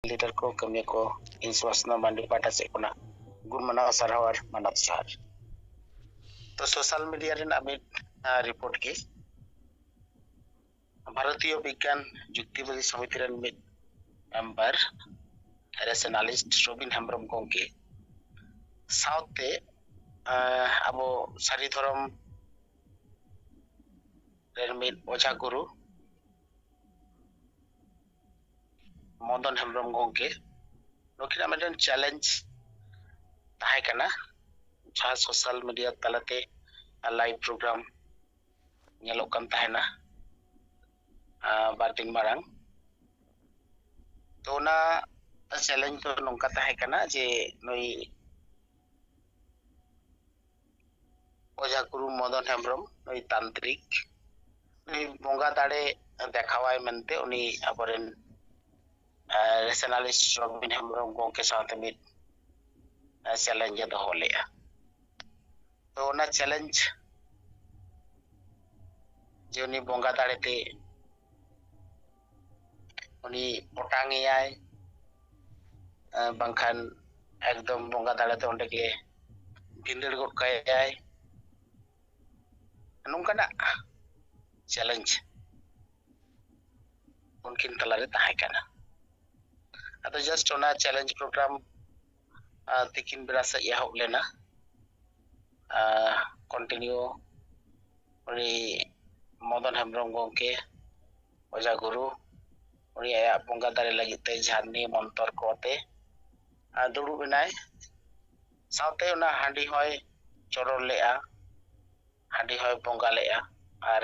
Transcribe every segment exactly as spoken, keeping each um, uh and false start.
Leader ᱠᱚ, ᱠᱟᱹᱢᱤᱭᱟᱹ ᱠᱚ, ᱤᱧ ᱥᱩᱵᱷᱟᱥ ᱪᱚᱸᱫᱽᱨᱚ ᱢᱟᱱᱰᱤ ᱯᱟᱦᱴᱟ ᱥᱮᱫ ᱠᱷᱚᱱᱟᱜ ᱜᱩᱱ ᱢᱟᱱᱟᱣ ᱥᱟᱨᱦᱟᱣ ᱟᱨ ᱢᱟᱱᱚᱛ ᱡᱚᱦᱟᱨ᱾ ᱛᱚ ᱥᱳᱥᱟᱞ ᱢᱤᱰᱤᱭᱟ ᱨᱮᱱᱟᱜ ᱢᱤᱫ ᱨᱤᱯᱳᱨᱴ ᱜᱮ, ᱵᱷᱟᱨᱚᱛᱤᱭᱚ ᱵᱤᱜᱽᱜᱟᱱ ᱡᱩᱠᱛᱤᱵᱟᱫᱤ ᱥᱚᱢᱤᱛᱤ ᱨᱮᱱ ᱢᱤᱫ ᱢᱮᱢᱵᱟᱨ ᱨᱮᱥᱚᱱᱟᱞᱤᱥᱴ ᱨᱚᱵᱤᱱ ᱦᱮᱢᱵᱨᱚᱢ ᱜᱚᱢᱠᱮ ᱥᱟᱶᱛᱮ ᱟᱵᱚ ᱥᱟᱹᱨᱤ ᱫᱷᱚᱨᱚᱢ ᱨᱮᱱ ᱢᱤᱫ ᱚᱡᱷᱟ ᱜᱩᱨᱩ ᱢᱚᱫᱚᱱ ᱦᱮᱢᱵᱨᱚᱢ ᱜᱚᱢᱠᱮ, ᱱᱩᱠᱤᱱᱟᱜ ᱢᱤᱫᱴᱮᱱ ᱪᱮᱞᱮᱧᱡᱽ ᱛᱟᱦᱮᱸ ᱠᱟᱱᱟ, ᱡᱟᱦᱟᱸ ᱥᱳᱥᱟᱞ ᱢᱤᱰᱤᱭᱟ ᱛᱟᱞᱟᱛᱮ ᱞᱟᱭᱤᱵᱷ ᱯᱨᱳᱜᱨᱟᱢ ᱧᱮᱞᱚᱜ ᱠᱟᱱ ᱛᱟᱦᱮᱱᱟ ᱵᱟᱨ ᱫᱤᱱ ᱢᱟᱲᱟᱝ᱾ ᱛᱚ ᱚᱱᱟ ᱪᱮᱞᱮᱧᱡᱽ ᱫᱚ ᱱᱚᱝᱠᱟ ᱛᱟᱦᱮᱸ ᱠᱟᱱᱟ ᱡᱮ ᱱᱩᱭ ᱚᱡᱷᱟ ᱜᱩᱨᱩ ᱢᱚᱫᱚᱱ ᱦᱮᱢᱵᱨᱚᱢ, ᱱᱩᱭ ᱛᱟᱱᱛᱨᱤᱠ, ᱱᱩᱭ ᱵᱚᱸᱜᱟ ᱫᱟᱲᱮ ᱫᱮᱠᱷᱟᱣᱟᱭ ᱢᱮᱱᱛᱮ ᱩᱱᱤ ᱟᱵᱚᱨᱮᱱ ᱨᱮᱥᱚᱱᱟᱞᱤᱥᱴ ᱨᱚᱵᱤᱱ ᱦᱮᱢᱵᱨᱚᱢ ᱜᱚᱢᱠᱮ ᱥᱟᱶᱛᱮ ᱢᱤᱫ ᱪᱮᱞᱮᱧᱡᱽ ᱮ ᱫᱚᱦᱚ ᱞᱮᱫᱼᱟ᱾ ᱛᱚ ᱚᱱᱟ ᱪᱮᱞᱮᱧᱡᱽ ᱡᱮ ᱩᱱᱤ ᱵᱚᱸᱜᱟ ᱫᱟᱲᱮᱛᱮ ᱩᱱᱤ ᱚᱴᱟᱝ ᱮᱭᱟᱭ, ᱵᱟᱝᱠᱷᱟᱱ ᱮᱠᱫᱚᱢ ᱵᱚᱸᱜᱟ ᱫᱟᱲᱮᱛᱮ ᱚᱸᱰᱮ ᱜᱮ ᱵᱷᱤᱸᱫᱟᱹᱲ ᱜᱚᱫ ᱠᱟᱭᱟᱭ, ᱱᱚᱝᱠᱟᱱᱟᱜ ᱪᱮᱞᱮᱧᱡᱽ ᱩᱱᱠᱤᱱ ᱛᱟᱞᱟᱨᱮ ᱛᱟᱦᱮᱸ ᱠᱟᱱᱟ᱾ ᱟᱫᱚ ᱡᱟᱥᱴ ᱚᱱᱟ ᱪᱮᱞᱮᱧᱡᱽ ᱯᱨᱳᱜᱨᱟᱢ ᱛᱤᱠᱤᱱ ᱵᱮᱲᱟ ᱥᱮᱫ ᱮᱦᱚᱵ ᱞᱮᱱᱟ᱾ ᱠᱚᱱᱴᱤᱱᱤᱭᱩ ᱩᱱᱤ ᱢᱚᱫᱚᱱ ᱦᱮᱢᱵᱨᱚᱢ ᱜᱚᱢᱠᱮ, ᱚᱡᱷᱟ ᱜᱩᱨᱩ, ᱩᱱᱤ ᱟᱭᱟᱜ ᱵᱚᱸᱜᱟ ᱫᱟᱲᱮ ᱞᱟᱹᱜᱤᱫ ᱛᱮ ᱡᱷᱟᱨᱱᱤ ᱢᱚᱱᱛᱚᱨ ᱠᱚ ᱟᱛᱮ ᱫᱩᱲᱩᱵ ᱮᱱᱟᱭ᱾ ᱥᱟᱶᱛᱮ ᱚᱱᱟ ᱦᱟᱺᱰᱤ ᱦᱚᱸᱭ ᱪᱚᱰᱚᱨ ᱞᱮᱫᱼᱟ, ᱦᱟᱺᱰᱤ ᱦᱚᱸᱭ ᱵᱚᱸᱜᱟ ᱞᱮᱫᱼᱟ ᱟᱨ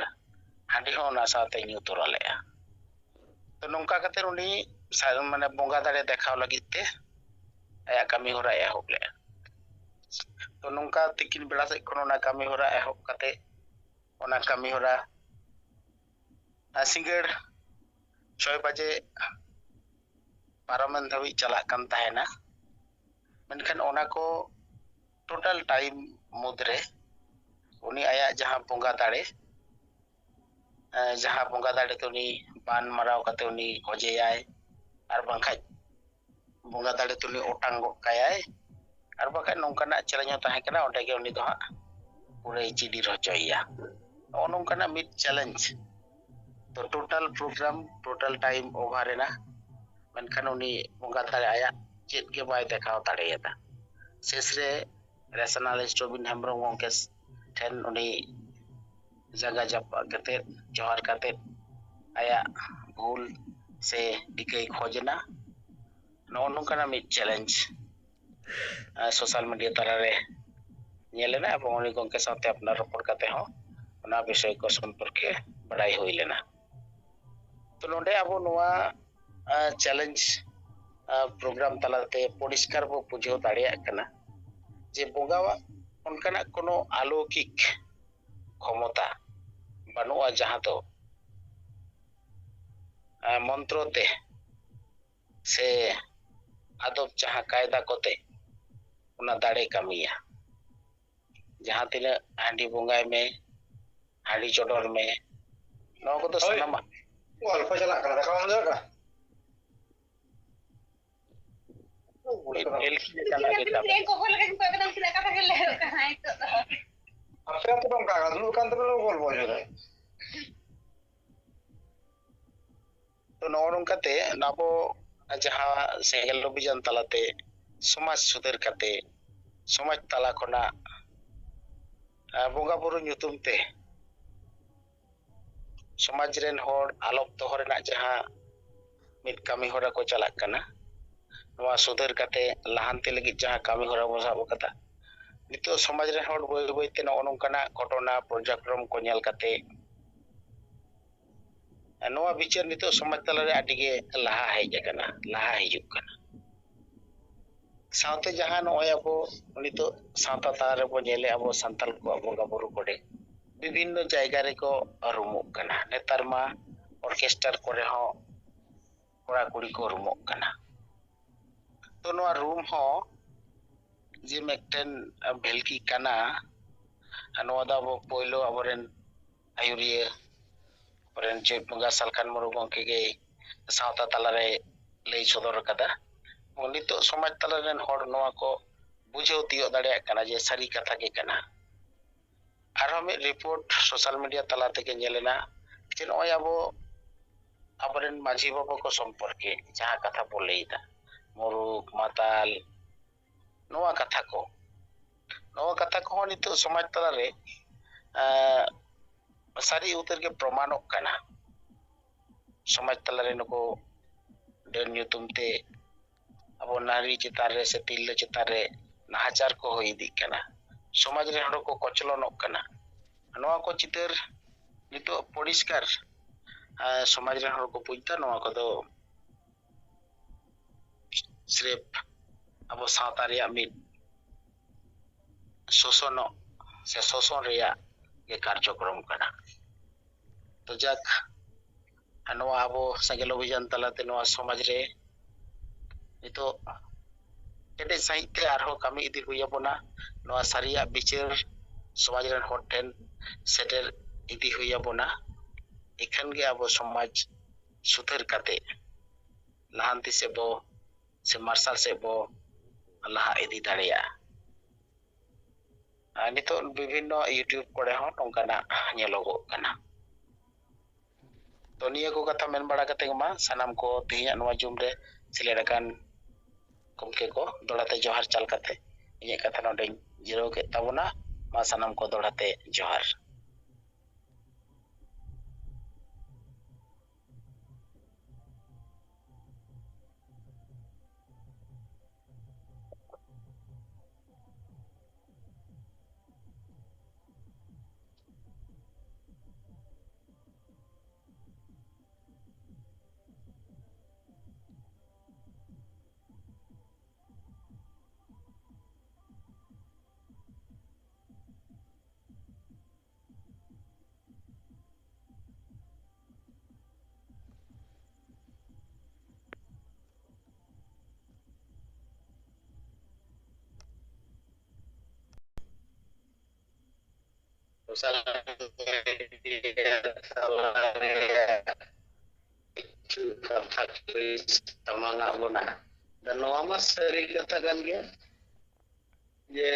ᱦᱟᱺᱰᱤ ᱦᱚᱸ ᱚᱱᱟ ᱥᱟᱶᱛᱮ ᱧᱩ ᱛᱚᱨᱟ ᱞᱮᱫᱼᱟ᱾ ᱛᱚ ᱱᱚᱝᱠᱟ ᱠᱟᱛᱮ ᱩᱱᱤ ᱢᱟᱱᱮ ᱵᱚᱸᱜᱟ ᱫᱟᱲᱮ ᱫᱮᱠᱷᱟᱣ ᱞᱟᱹᱜᱤᱫ ᱛᱮ ᱟᱭᱟᱜ ᱠᱟᱹᱢᱤ ᱦᱚᱨᱟᱭ ᱮᱦᱚᱵ ᱞᱮᱫᱼᱟ᱾ ᱛᱚ ᱱᱚᱝᱠᱟ ᱛᱤᱠᱤᱱ ᱵᱮᱲᱟ ᱥᱮᱫ ᱠᱷᱚᱱ ᱚᱱᱟ ᱠᱟᱹᱢᱤ ᱦᱚᱨᱟ ᱮᱦᱚᱵ ᱠᱟᱛᱮ ᱚᱱᱟ ᱠᱟᱹᱢᱤ ᱦᱚᱨᱟ ᱥᱤᱸᱜᱟᱹᱲ ᱪᱷᱚᱭ ᱵᱟᱡᱮ ᱯᱟᱨᱚᱢᱮᱱ ᱫᱷᱟᱹᱵᱤᱡ ᱪᱟᱞᱟᱜ ᱠᱟᱱ ᱛᱟᱦᱮᱱᱟ᱾ ᱢᱮᱱᱠᱷᱟᱱ ᱚᱱᱟ ᱠᱚ ᱴᱳᱴᱟᱞ ᱴᱟᱭᱤᱢ ᱢᱩᱫᱽᱨᱮ ᱩᱱᱤ ᱟᱭᱟᱜ ᱡᱟᱦᱟᱸ ᱵᱚᱸᱜᱟ ᱫᱟᱲᱮ, ᱡᱟᱦᱟᱸ ᱵᱚᱸᱜᱟ ᱫᱟᱲᱮ ᱛᱮ ᱩᱱᱤ ᱵᱟᱱ ᱢᱟᱨᱟᱣ ᱠᱟᱛᱮ ᱩᱱᱤ ᱚᱡᱮᱭᱟᱭ, ᱟᱨ ᱵᱟᱝᱠᱷᱟᱡ ᱵᱚᱸᱜᱟ ᱫᱟᱲᱮ ᱛᱮ ᱩᱱᱤ ᱚᱴᱟᱝ ᱜᱚᱫ ᱠᱟᱭᱟᱭ᱾ ᱟᱨ ᱵᱟᱠᱷᱟᱡ ᱱᱚᱝᱠᱟᱱᱟᱜ ᱪᱮᱞᱮᱧᱡᱽ ᱦᱚᱸ ᱛᱟᱦᱮᱸ ᱠᱟᱱᱟ, ᱚᱸᱰᱮ ᱜᱮ ᱩᱱᱤ ᱫᱚ ᱦᱟᱸᱜ ᱯᱩᱨᱟᱹᱭ ᱪᱤᱰᱤᱨ ᱦᱚᱪᱚᱭᱮᱭᱟ᱾ ᱱᱚᱜᱼᱚ ᱱᱚᱝᱠᱟᱱᱟᱜ ᱢᱤᱫ ᱪᱮᱞᱮᱧᱡᱽ ᱛᱚ ᱴᱳᱴᱟᱞ ᱯᱨᱳᱜᱨᱟᱢ, ᱴᱳᱴᱟᱞ ᱴᱟᱭᱤᱢ ᱳᱵᱷᱟᱨ ᱮᱱᱟ, ᱢᱮᱱᱠᱷᱟᱱ ᱩᱱᱤ ᱵᱚᱸᱜᱟ ᱫᱟᱲᱮ ᱟᱭᱟᱜ ᱪᱮᱫ ᱜᱮ ᱵᱟᱭ ᱫᱮᱠᱷᱟᱣ ᱫᱟᱲᱮᱭᱟᱫᱟ᱾ ᱥᱮᱥ ᱨᱮ ᱨᱮᱥᱚᱱᱟᱞᱤᱥᱴ ᱨᱚᱵᱤᱱ ᱦᱮᱢᱵᱨᱚᱢ ᱜᱚᱢᱠᱮ ᱴᱷᱮᱱ ᱩᱱᱤ ᱡᱟᱸᱜᱟ ᱡᱟᱯᱟᱜ ᱠᱟᱛᱮᱫ, ᱡᱚᱦᱟᱨ ᱠᱟᱛᱮᱫ ᱟᱭᱟᱜ ᱵᱷᱩᱞ ᱥᱮ ᱤᱠᱟᱹᱭ ᱠᱷᱚᱡᱽ ᱮᱱᱟ᱾ ᱱᱚᱜᱼᱚ ᱱᱚᱝᱠᱟᱱᱟᱜ ᱢᱤᱫ ᱪᱮᱞᱮᱧᱡᱽ ᱥᱳᱥᱟᱞ ᱢᱤᱰᱤᱭᱟ ᱛᱟᱞᱟᱨᱮ ᱧᱮᱞ ᱮᱱᱟ, ᱮᱵᱚᱝ ᱩᱱᱤ ᱜᱚᱢᱠᱮ ᱥᱟᱶᱛᱮ ᱟᱯᱱᱟᱨ ᱨᱚᱯᱚᱲ ᱠᱟᱛᱮ ᱦᱚᱸ ᱚᱱᱟ ᱵᱤᱥᱚᱭ ᱠᱚ ᱥᱚᱢᱯᱚᱨᱠᱮ ᱵᱟᱲᱟᱭ ᱦᱩᱭ ᱞᱮᱱᱟ᱾ ᱛᱚ ᱱᱚᱰᱮ ᱟᱵᱚ ᱱᱚᱣᱟ ᱪᱮᱞᱮᱧᱡᱽ ᱯᱨᱳᱜᱨᱟᱢ ᱛᱟᱞᱟᱛᱮ ᱯᱚᱨᱤᱥᱠᱟᱨ ᱵᱚ ᱵᱩᱡᱷᱟᱹᱣ ᱫᱟᱲᱮᱭᱟᱜ ᱠᱟᱱᱟ ᱡᱮ ᱵᱚᱸᱜᱟᱣᱟᱜ ᱚᱱᱠᱟᱱᱟᱜ ᱠᱳᱱᱳ ᱟᱞᱚᱠᱤᱠ ᱠᱷᱚᱢᱚᱛᱟ ᱵᱟᱹᱱᱩᱜᱼᱟ, ᱡᱟᱦᱟᱸ ᱫᱚ ᱢᱚᱱᱛᱨᱚ ᱛᱮ ᱥᱮ ᱟᱫᱚᱵ ᱡᱟᱦᱟᱸ ᱠᱟᱭᱫᱟ ᱠᱚᱛᱮ ᱚᱱᱟ ᱫᱟᱲᱮ ᱠᱟᱹᱢᱤᱭᱟ᱾ ᱡᱟᱦᱟᱸ ᱛᱤᱱᱟᱹᱜ ᱦᱟᱺᱰᱤ ᱵᱚᱸᱜᱟᱭ ᱢᱮ, ᱦᱟᱺᱰᱤ ᱪᱚᱰᱚᱨ ᱢᱮ, ᱱᱚᱣᱟ ᱠᱚᱫᱚ ᱥᱟᱱᱟᱢᱟᱜ ᱜᱚᱞᱯᱚ ᱪᱟᱞᱟᱜ ᱠᱟᱱᱟ, ᱫᱟᱠᱟ ᱵᱟᱝ ᱦᱩᱭᱩᱜ ᱠᱟᱱᱟ? ᱵᱷᱮᱞᱠᱤ ᱞᱮᱠᱟᱱᱟᱜ ᱜᱮ ᱠᱟᱹᱢᱤ᱾ ᱟᱯᱮ ᱟᱹᱛᱩ ᱫᱚ ᱚᱱᱠᱟ ᱫᱩᱲᱩᱵ ᱠᱟᱱ ᱛᱟᱯᱮ ᱜᱚᱞᱯᱚ ᱦᱚᱪᱚᱭ ᱫᱟ᱾ ᱛᱚ ᱱᱚᱜᱼᱚ ᱱᱚᱝᱠᱟᱛᱮ ᱟᱵᱚ ᱡᱟᱦᱟᱸ ᱥᱮᱸᱜᱮᱞ ᱚᱵᱷᱤᱡᱟᱱ ᱛᱟᱞᱟᱛᱮ ᱥᱚᱢᱟᱡᱽ ᱥᱩᱫᱷᱟᱹᱨ ᱠᱟᱛᱮ ᱥᱚᱢᱟᱡᱽ ᱛᱟᱞᱟ ᱠᱷᱚᱱᱟᱜ ᱵᱚᱸᱜᱟ ᱵᱩᱨᱩ ᱧᱩᱛᱩᱢ ᱛᱮ ᱥᱚᱢᱟᱡᱽ ᱨᱮᱱ ᱦᱚᱲ ᱟᱞᱚᱯ ᱫᱚᱦᱚ ᱨᱮᱱᱟᱜ ᱡᱟᱦᱟᱸ ᱢᱤᱫ ᱠᱟᱹᱢᱤ ᱦᱚᱨᱟ ᱠᱚ ᱪᱟᱞᱟᱜ ᱠᱟᱱᱟ, ᱱᱚᱣᱟ ᱥᱩᱫᱷᱟᱹᱨ ᱠᱟᱛᱮ ᱞᱟᱦᱟᱱᱛᱤ ᱞᱟᱹᱜᱤᱫ ᱡᱟᱦᱟᱸ ᱠᱟᱹᱢᱤ ᱦᱚᱨᱟ ᱵᱚ ᱥᱟᱵ ᱟᱠᱟᱫᱟ, ᱱᱤᱛᱚᱜ ᱥᱚᱢᱟᱡᱽ ᱨᱮᱱ ᱦᱚᱲ ᱵᱟᱹᱭ ᱵᱟᱹᱭᱛᱮ ᱱᱚᱜᱼᱚ ᱱᱚᱝᱠᱟᱱᱟᱜ ᱜᱷᱚᱴᱚᱱᱟ, ᱯᱚᱨᱡᱟᱠᱨᱚᱢ ᱠᱚ ᱧᱮᱞ ᱠᱟᱛᱮ ᱱᱚᱣᱟ ᱵᱤᱪᱟᱹᱨ ᱱᱤᱛᱚᱜ ᱥᱚᱢᱟᱡᱽ ᱛᱟᱞᱟᱨᱮ ᱟᱹᱰᱤ ᱜᱮ ᱞᱟᱦᱟ ᱦᱮᱡ ᱟᱠᱟᱱᱟ, ᱞᱟᱦᱟ ᱦᱤᱡᱩᱜ ᱠᱟᱱᱟ᱾ ᱥᱟᱶᱛᱮ ᱡᱟᱦᱟᱸ ᱱᱚᱜᱼᱚᱭ ᱟᱵᱚ ᱱᱤᱛᱚᱜ ᱥᱟᱶᱛᱟ ᱛᱟᱞᱟ ᱨᱮᱵᱚ ᱧᱮᱞᱮᱫ ᱟᱵᱚ ᱥᱟᱱᱛᱟᱲ ᱠᱚᱣᱟᱜ ᱵᱚᱸᱜᱟ ᱵᱩᱨᱩ ᱠᱚᱨᱮ ᱵᱤᱵᱷᱤᱱᱱᱚ ᱡᱟᱭᱜᱟ ᱨᱮᱠᱚ ᱨᱩᱢᱩᱜ ᱠᱟᱱᱟ᱾ ᱱᱮᱛᱟᱨ ᱢᱟ ᱚᱨᱠᱮᱥᱴᱟᱨ ᱠᱚᱨᱮ ᱦᱚᱸ ᱠᱚᱲᱟ ᱠᱩᱲᱤ ᱠᱚ ᱨᱩᱢᱩᱜ ᱠᱟᱱᱟ᱾ ᱛᱚ ᱱᱚᱣᱟ ᱨᱩᱢ ᱦᱚᱸ ᱡᱮ ᱢᱤᱫᱴᱮᱱ ᱵᱷᱮᱞᱠᱤ ᱠᱟᱱᱟ, ᱱᱚᱣᱟ ᱫᱚ ᱟᱵᱚ ᱯᱳᱭᱞᱳ ᱟᱵᱚᱨᱮᱱ ᱟᱹᱭᱩᱨᱤᱭᱟᱹ ᱟᱵᱚᱨᱮᱱ ᱪᱮᱫ ᱵᱚᱸᱜᱟ ᱥᱟᱞᱠᱷᱟᱱ ᱢᱩᱨᱢᱩ ᱜᱚᱢᱠᱮ ᱜᱮ ᱥᱟᱶᱛᱟ ᱛᱟᱞᱟᱨᱮ ᱞᱟᱹᱭ ᱥᱚᱫᱚᱨ ᱟᱠᱟᱫᱟ᱾ ᱱᱤᱛᱚᱜ ᱥᱚᱢᱟᱡᱽ ᱛᱟᱞᱟ ᱨᱮᱱ ᱦᱚᱲ ᱱᱚᱣᱟ ᱠᱚ ᱵᱩᱡᱷᱟᱹᱣ ᱛᱤᱭᱳᱜ ᱫᱟᱲᱮᱭᱟᱜ ᱠᱟᱱᱟ ᱡᱮ ᱥᱟᱹᱨᱤ ᱠᱟᱛᱷᱟ ᱜᱮ ᱠᱟᱱᱟ᱾ ᱟᱨᱦᱚᱸ ᱢᱤᱫ ᱨᱤᱯᱳᱨᱴ ᱥᱳᱥᱟᱞ ᱢᱤᱰᱤᱭᱟ ᱛᱟᱞᱟ ᱛᱮᱜᱮ ᱧᱮᱞ ᱮᱱᱟ ᱡᱮ ᱱᱚᱜᱼᱚᱭ ᱟᱵᱚ, ᱟᱵᱚᱨᱮᱱ ᱢᱟᱹᱡᱷᱤ ᱵᱟᱵᱟ ᱠᱚ ᱥᱚᱢᱯᱚᱨᱠᱮ ᱡᱟᱦᱟᱸ ᱠᱟᱛᱷᱟ ᱵᱚ ᱞᱟᱹᱭ ᱮᱫᱟ, ᱢᱩᱨᱩᱠ, ᱢᱟᱛᱟᱞ, ᱱᱚᱣᱟ ᱠᱟᱛᱷᱟ ᱠᱚ, ᱱᱚᱣᱟ ᱠᱟᱛᱷᱟ ᱠᱚᱦᱚᱸ ᱱᱤᱛᱚᱜ ᱥᱚᱢᱟᱡᱽ ᱛᱟᱞᱟᱨᱮ, ᱮᱸ, ᱥᱟᱹᱨᱤ ᱩᱛᱟᱹᱨ ᱜᱮ ᱯᱨᱚᱢᱟᱱᱚᱜ ᱠᱟᱱᱟ᱾ ᱥᱚᱢᱟᱡᱽ ᱛᱟᱞᱟᱨᱮ ᱱᱩᱠᱩ ᱰᱟᱹᱱ ᱧᱩᱛᱩᱢ ᱛᱮ ᱟᱵᱚ ᱱᱟᱨᱤ ᱪᱮᱛᱟᱱ ᱨᱮ ᱥᱮ ᱛᱤᱨᱞᱟᱹ ᱪᱮᱛᱟᱱ ᱨᱮ ᱱᱟᱦᱟᱪᱟᱨ ᱠᱚ ᱦᱩᱭ ᱤᱫᱤᱜ ᱠᱟᱱᱟ᱾ ᱥᱚᱢᱟᱡᱽ ᱨᱮ ᱦᱚᱲ ᱠᱚ ᱠᱚᱪᱞᱚᱱᱚᱜ ᱠᱟᱱᱟ᱾ ᱱᱚᱣᱟ ᱠᱚ ᱪᱤᱛᱟᱹᱨ ᱱᱤᱛᱚᱜ ᱯᱚᱨᱤᱥᱠᱟᱨ, ᱟᱸ, ᱥᱚᱢᱟᱡᱽ ᱨᱮᱱ ᱦᱚᱲ ᱠᱚ ᱵᱩᱡᱽ ᱮᱫᱟ, ᱱᱚᱣᱟ ᱠᱚᱫᱚ ᱥᱨᱮᱯ ᱟᱵᱚ ᱥᱟᱶᱛᱟ ᱨᱮᱭᱟᱜ ᱢᱤᱫ ᱥᱳᱥᱚᱱᱚᱜ ᱥᱮ ᱥᱳᱥᱚᱱ ᱨᱮᱭᱟᱜ ᱜᱮ ᱠᱟᱨᱡᱚᱠᱨᱚᱢ ᱠᱟᱱᱟ᱾ ᱛᱚ ᱡᱟᱠ, ᱱᱚᱣᱟ ᱟᱵᱚ ᱥᱮᱸᱜᱮᱞ ᱚᱵᱷᱤᱡᱟᱱ ᱛᱟᱞᱟᱛᱮ ᱱᱚᱣᱟ ᱥᱚᱢᱟᱡᱽ ᱨᱮ ᱱᱤᱛᱚᱜ ᱠᱮᱴᱮᱡ ᱥᱟᱺᱦᱤᱡ ᱛᱮ ᱟᱨᱦᱚᱸ ᱠᱟᱹᱢᱤ ᱤᱫᱤ ᱦᱩᱭ ᱟᱵᱚᱱᱟ᱾ ᱱᱚᱣᱟ ᱥᱟᱹᱨᱤᱭᱟᱜ ᱵᱤᱪᱟᱹᱨ ᱥᱚᱢᱟᱡᱽ ᱨᱮᱱ ᱦᱚᱲ ᱴᱷᱮᱱ ᱥᱮᱴᱮᱨ ᱤᱫᱤ ᱦᱩᱭ ᱟᱵᱚᱱᱟ᱾ ᱮᱠᱷᱟᱱ ᱜᱮ ᱟᱵᱚ ᱥᱚᱢᱟᱡᱽ ᱥᱩᱫᱷᱟᱹᱨ ᱠᱟᱛᱮ ᱞᱟᱦᱟᱱᱛᱤ ᱥᱮᱫ ᱵᱚ, ᱥᱮ ᱢᱟᱨᱥᱟᱞ ᱥᱮᱫ ᱵᱚ ᱞᱟᱦᱟ ᱤᱫᱤ ᱫᱟᱲᱮᱭᱟᱜᱼᱟ᱾ ᱟᱨ ᱱᱤᱛᱚᱜ ᱵᱤᱵᱷᱤᱱᱱᱚ YouTube ᱠᱚᱨᱮ ᱦᱚᱸ ᱱᱚᱝᱠᱟᱱᱟᱜ ᱧᱮᱞᱚᱜᱚᱜ ᱠᱟᱱᱟ᱾ ᱛᱚ ᱱᱤᱭᱟᱹ ᱠᱚ ᱠᱟᱛᱷᱟ ᱢᱮᱱ ᱵᱟᱲᱟ ᱠᱟᱛᱮ ᱜᱮ ᱢᱟ ᱥᱟᱱᱟᱢ ᱠᱚ ᱛᱮᱦᱮᱧᱟᱜ ᱱᱚᱣᱟ ᱡᱩᱢ ᱨᱮ ᱥᱮᱞᱮᱫ ᱟᱠᱟᱱ ᱜᱚᱢᱠᱮ ᱠᱚ ᱫᱚᱦᱲᱟ ᱛᱮ ᱡᱚᱦᱟᱨ ᱪᱟᱞ ᱠᱟᱛᱮ ᱤᱧᱟᱹᱜ ᱠᱟᱛᱷᱟ ᱱᱚᱰᱮᱧ ᱡᱤᱨᱟᱹᱣ ᱠᱮᱫ ᱛᱟᱵᱚᱱᱟ᱾ ᱢᱟ ᱥᱟᱱᱟᱢ ᱠᱚ ᱫᱚᱦᱲᱟ ᱛᱮ ᱡᱚᱦᱟᱨ᱾ ᱥᱳᱥᱟᱞ ᱢᱤᱰᱤᱭᱟ ᱛᱟᱞᱟᱨᱮ ᱠᱤᱪᱷᱩ ᱠᱟᱛᱷᱟ ᱠᱚ ᱥᱟᱢᱟᱝ ᱟᱜ ᱵᱚᱱᱟ᱾ ᱱᱚᱣᱟ ᱢᱟ ᱥᱟᱹᱨᱤ ᱠᱟᱛᱷᱟ ᱠᱟᱱ ᱜᱮᱭᱟ ᱡᱮ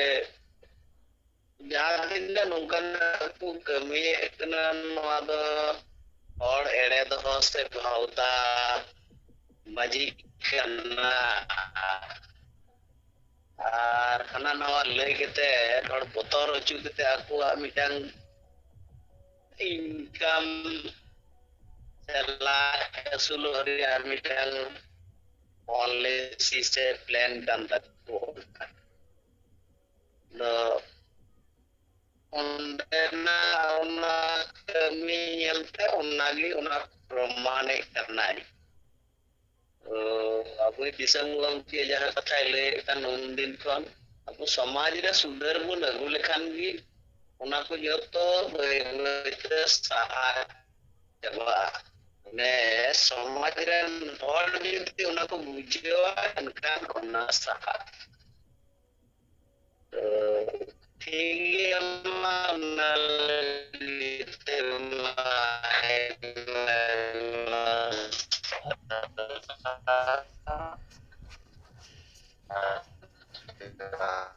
ᱡᱟᱦᱟᱸ ᱛᱤᱱᱟᱹᱜ ᱱᱚᱝᱠᱟᱱᱟᱜ ᱠᱚ ᱠᱟᱹᱢᱤᱭᱮᱫ ᱠᱟᱱᱟ, ᱱᱚᱣᱟ ᱫᱚ ᱦᱚᱲ ᱮᱲᱮ ᱫᱚᱦᱚ ᱥᱮ ᱵᱷᱟᱣᱛᱟ ᱵᱟᱹᱡᱤ ᱠᱟᱱᱟ᱾ ᱟᱨ ᱦᱟᱱᱟ ᱱᱟᱣᱟ ᱞᱟᱹᱭ ᱠᱟᱛᱮ ᱦᱚᱲ ᱵᱚᱛᱚᱨ ᱦᱚᱪᱚ ᱠᱟᱛᱮ ᱟᱠᱚᱣᱟᱜ ᱢᱤᱫᱴᱟᱝ ᱤᱱᱠᱟᱢ ᱥᱮ ᱞᱟᱡ ᱟᱹᱥᱩᱞᱚᱜ ᱨᱮᱭᱟᱜ ᱢᱤᱫᱴᱟᱝ ᱯᱚᱞᱤᱥᱤ ᱥᱮ ᱯᱞᱮᱱ ᱠᱟᱱ ᱛᱟᱠᱚᱣᱟ᱾ ᱫᱚ ᱚᱸᱰᱮᱱᱟᱜ ᱚᱱᱟ ᱠᱟᱹᱢᱤ ᱧᱮᱞᱛᱮ ᱚᱱᱟᱜᱮ ᱚᱱᱟ ᱯᱨᱚᱢᱟᱱᱮᱫ ᱠᱟᱱᱟᱭ᱾ ᱛᱚ ᱟᱵᱚᱭᱤᱡ ᱫᱤᱥᱚᱢ ᱜᱚᱢᱠᱮ ᱡᱟᱦᱟᱸ ᱠᱟᱛᱷᱟᱭ ᱞᱟᱹᱭᱮᱫ ᱠᱟᱱ ᱩᱱᱫᱤᱱ ᱠᱷᱚᱱ ᱟᱵᱚ ᱥᱚᱢᱟᱡᱽ ᱨᱮ ᱥᱩᱫᱷᱟᱹᱨ ᱵᱚᱱ ᱟᱹᱜᱩ ᱞᱮᱠᱷᱟᱱ ᱜᱮ ᱚᱱᱟ ᱠᱚ ᱡᱚᱛᱚ ᱵᱟᱹᱭ ᱵᱟᱹᱭᱛᱮ ᱥᱟᱦᱟ ᱪᱟᱵᱟᱜᱼᱟ᱾ ᱢᱟᱱᱮ ᱥᱚᱢᱟᱡᱽ ᱨᱮᱱ ᱦᱚᱲ ᱡᱩᱫᱤ ᱚᱱᱟ ᱠᱚ ᱵᱩᱡᱷᱟᱹᱣᱟ, ᱮᱱᱠᱷᱟᱱ ᱚᱱᱟ ᱥᱟᱦᱟᱜᱼᱟ᱾ ᱛᱚ ᱴᱷᱤᱠ ᱜᱮᱭᱟ, ᱢᱟ ᱚᱱᱟ ᱞᱟᱹᱜᱤᱫ ᱛᱮ ᱢᱟ ᱟᱭᱢᱟ ᱟᱭᱢᱟ ᱥᱟᱨᱦᱟᱣ᱾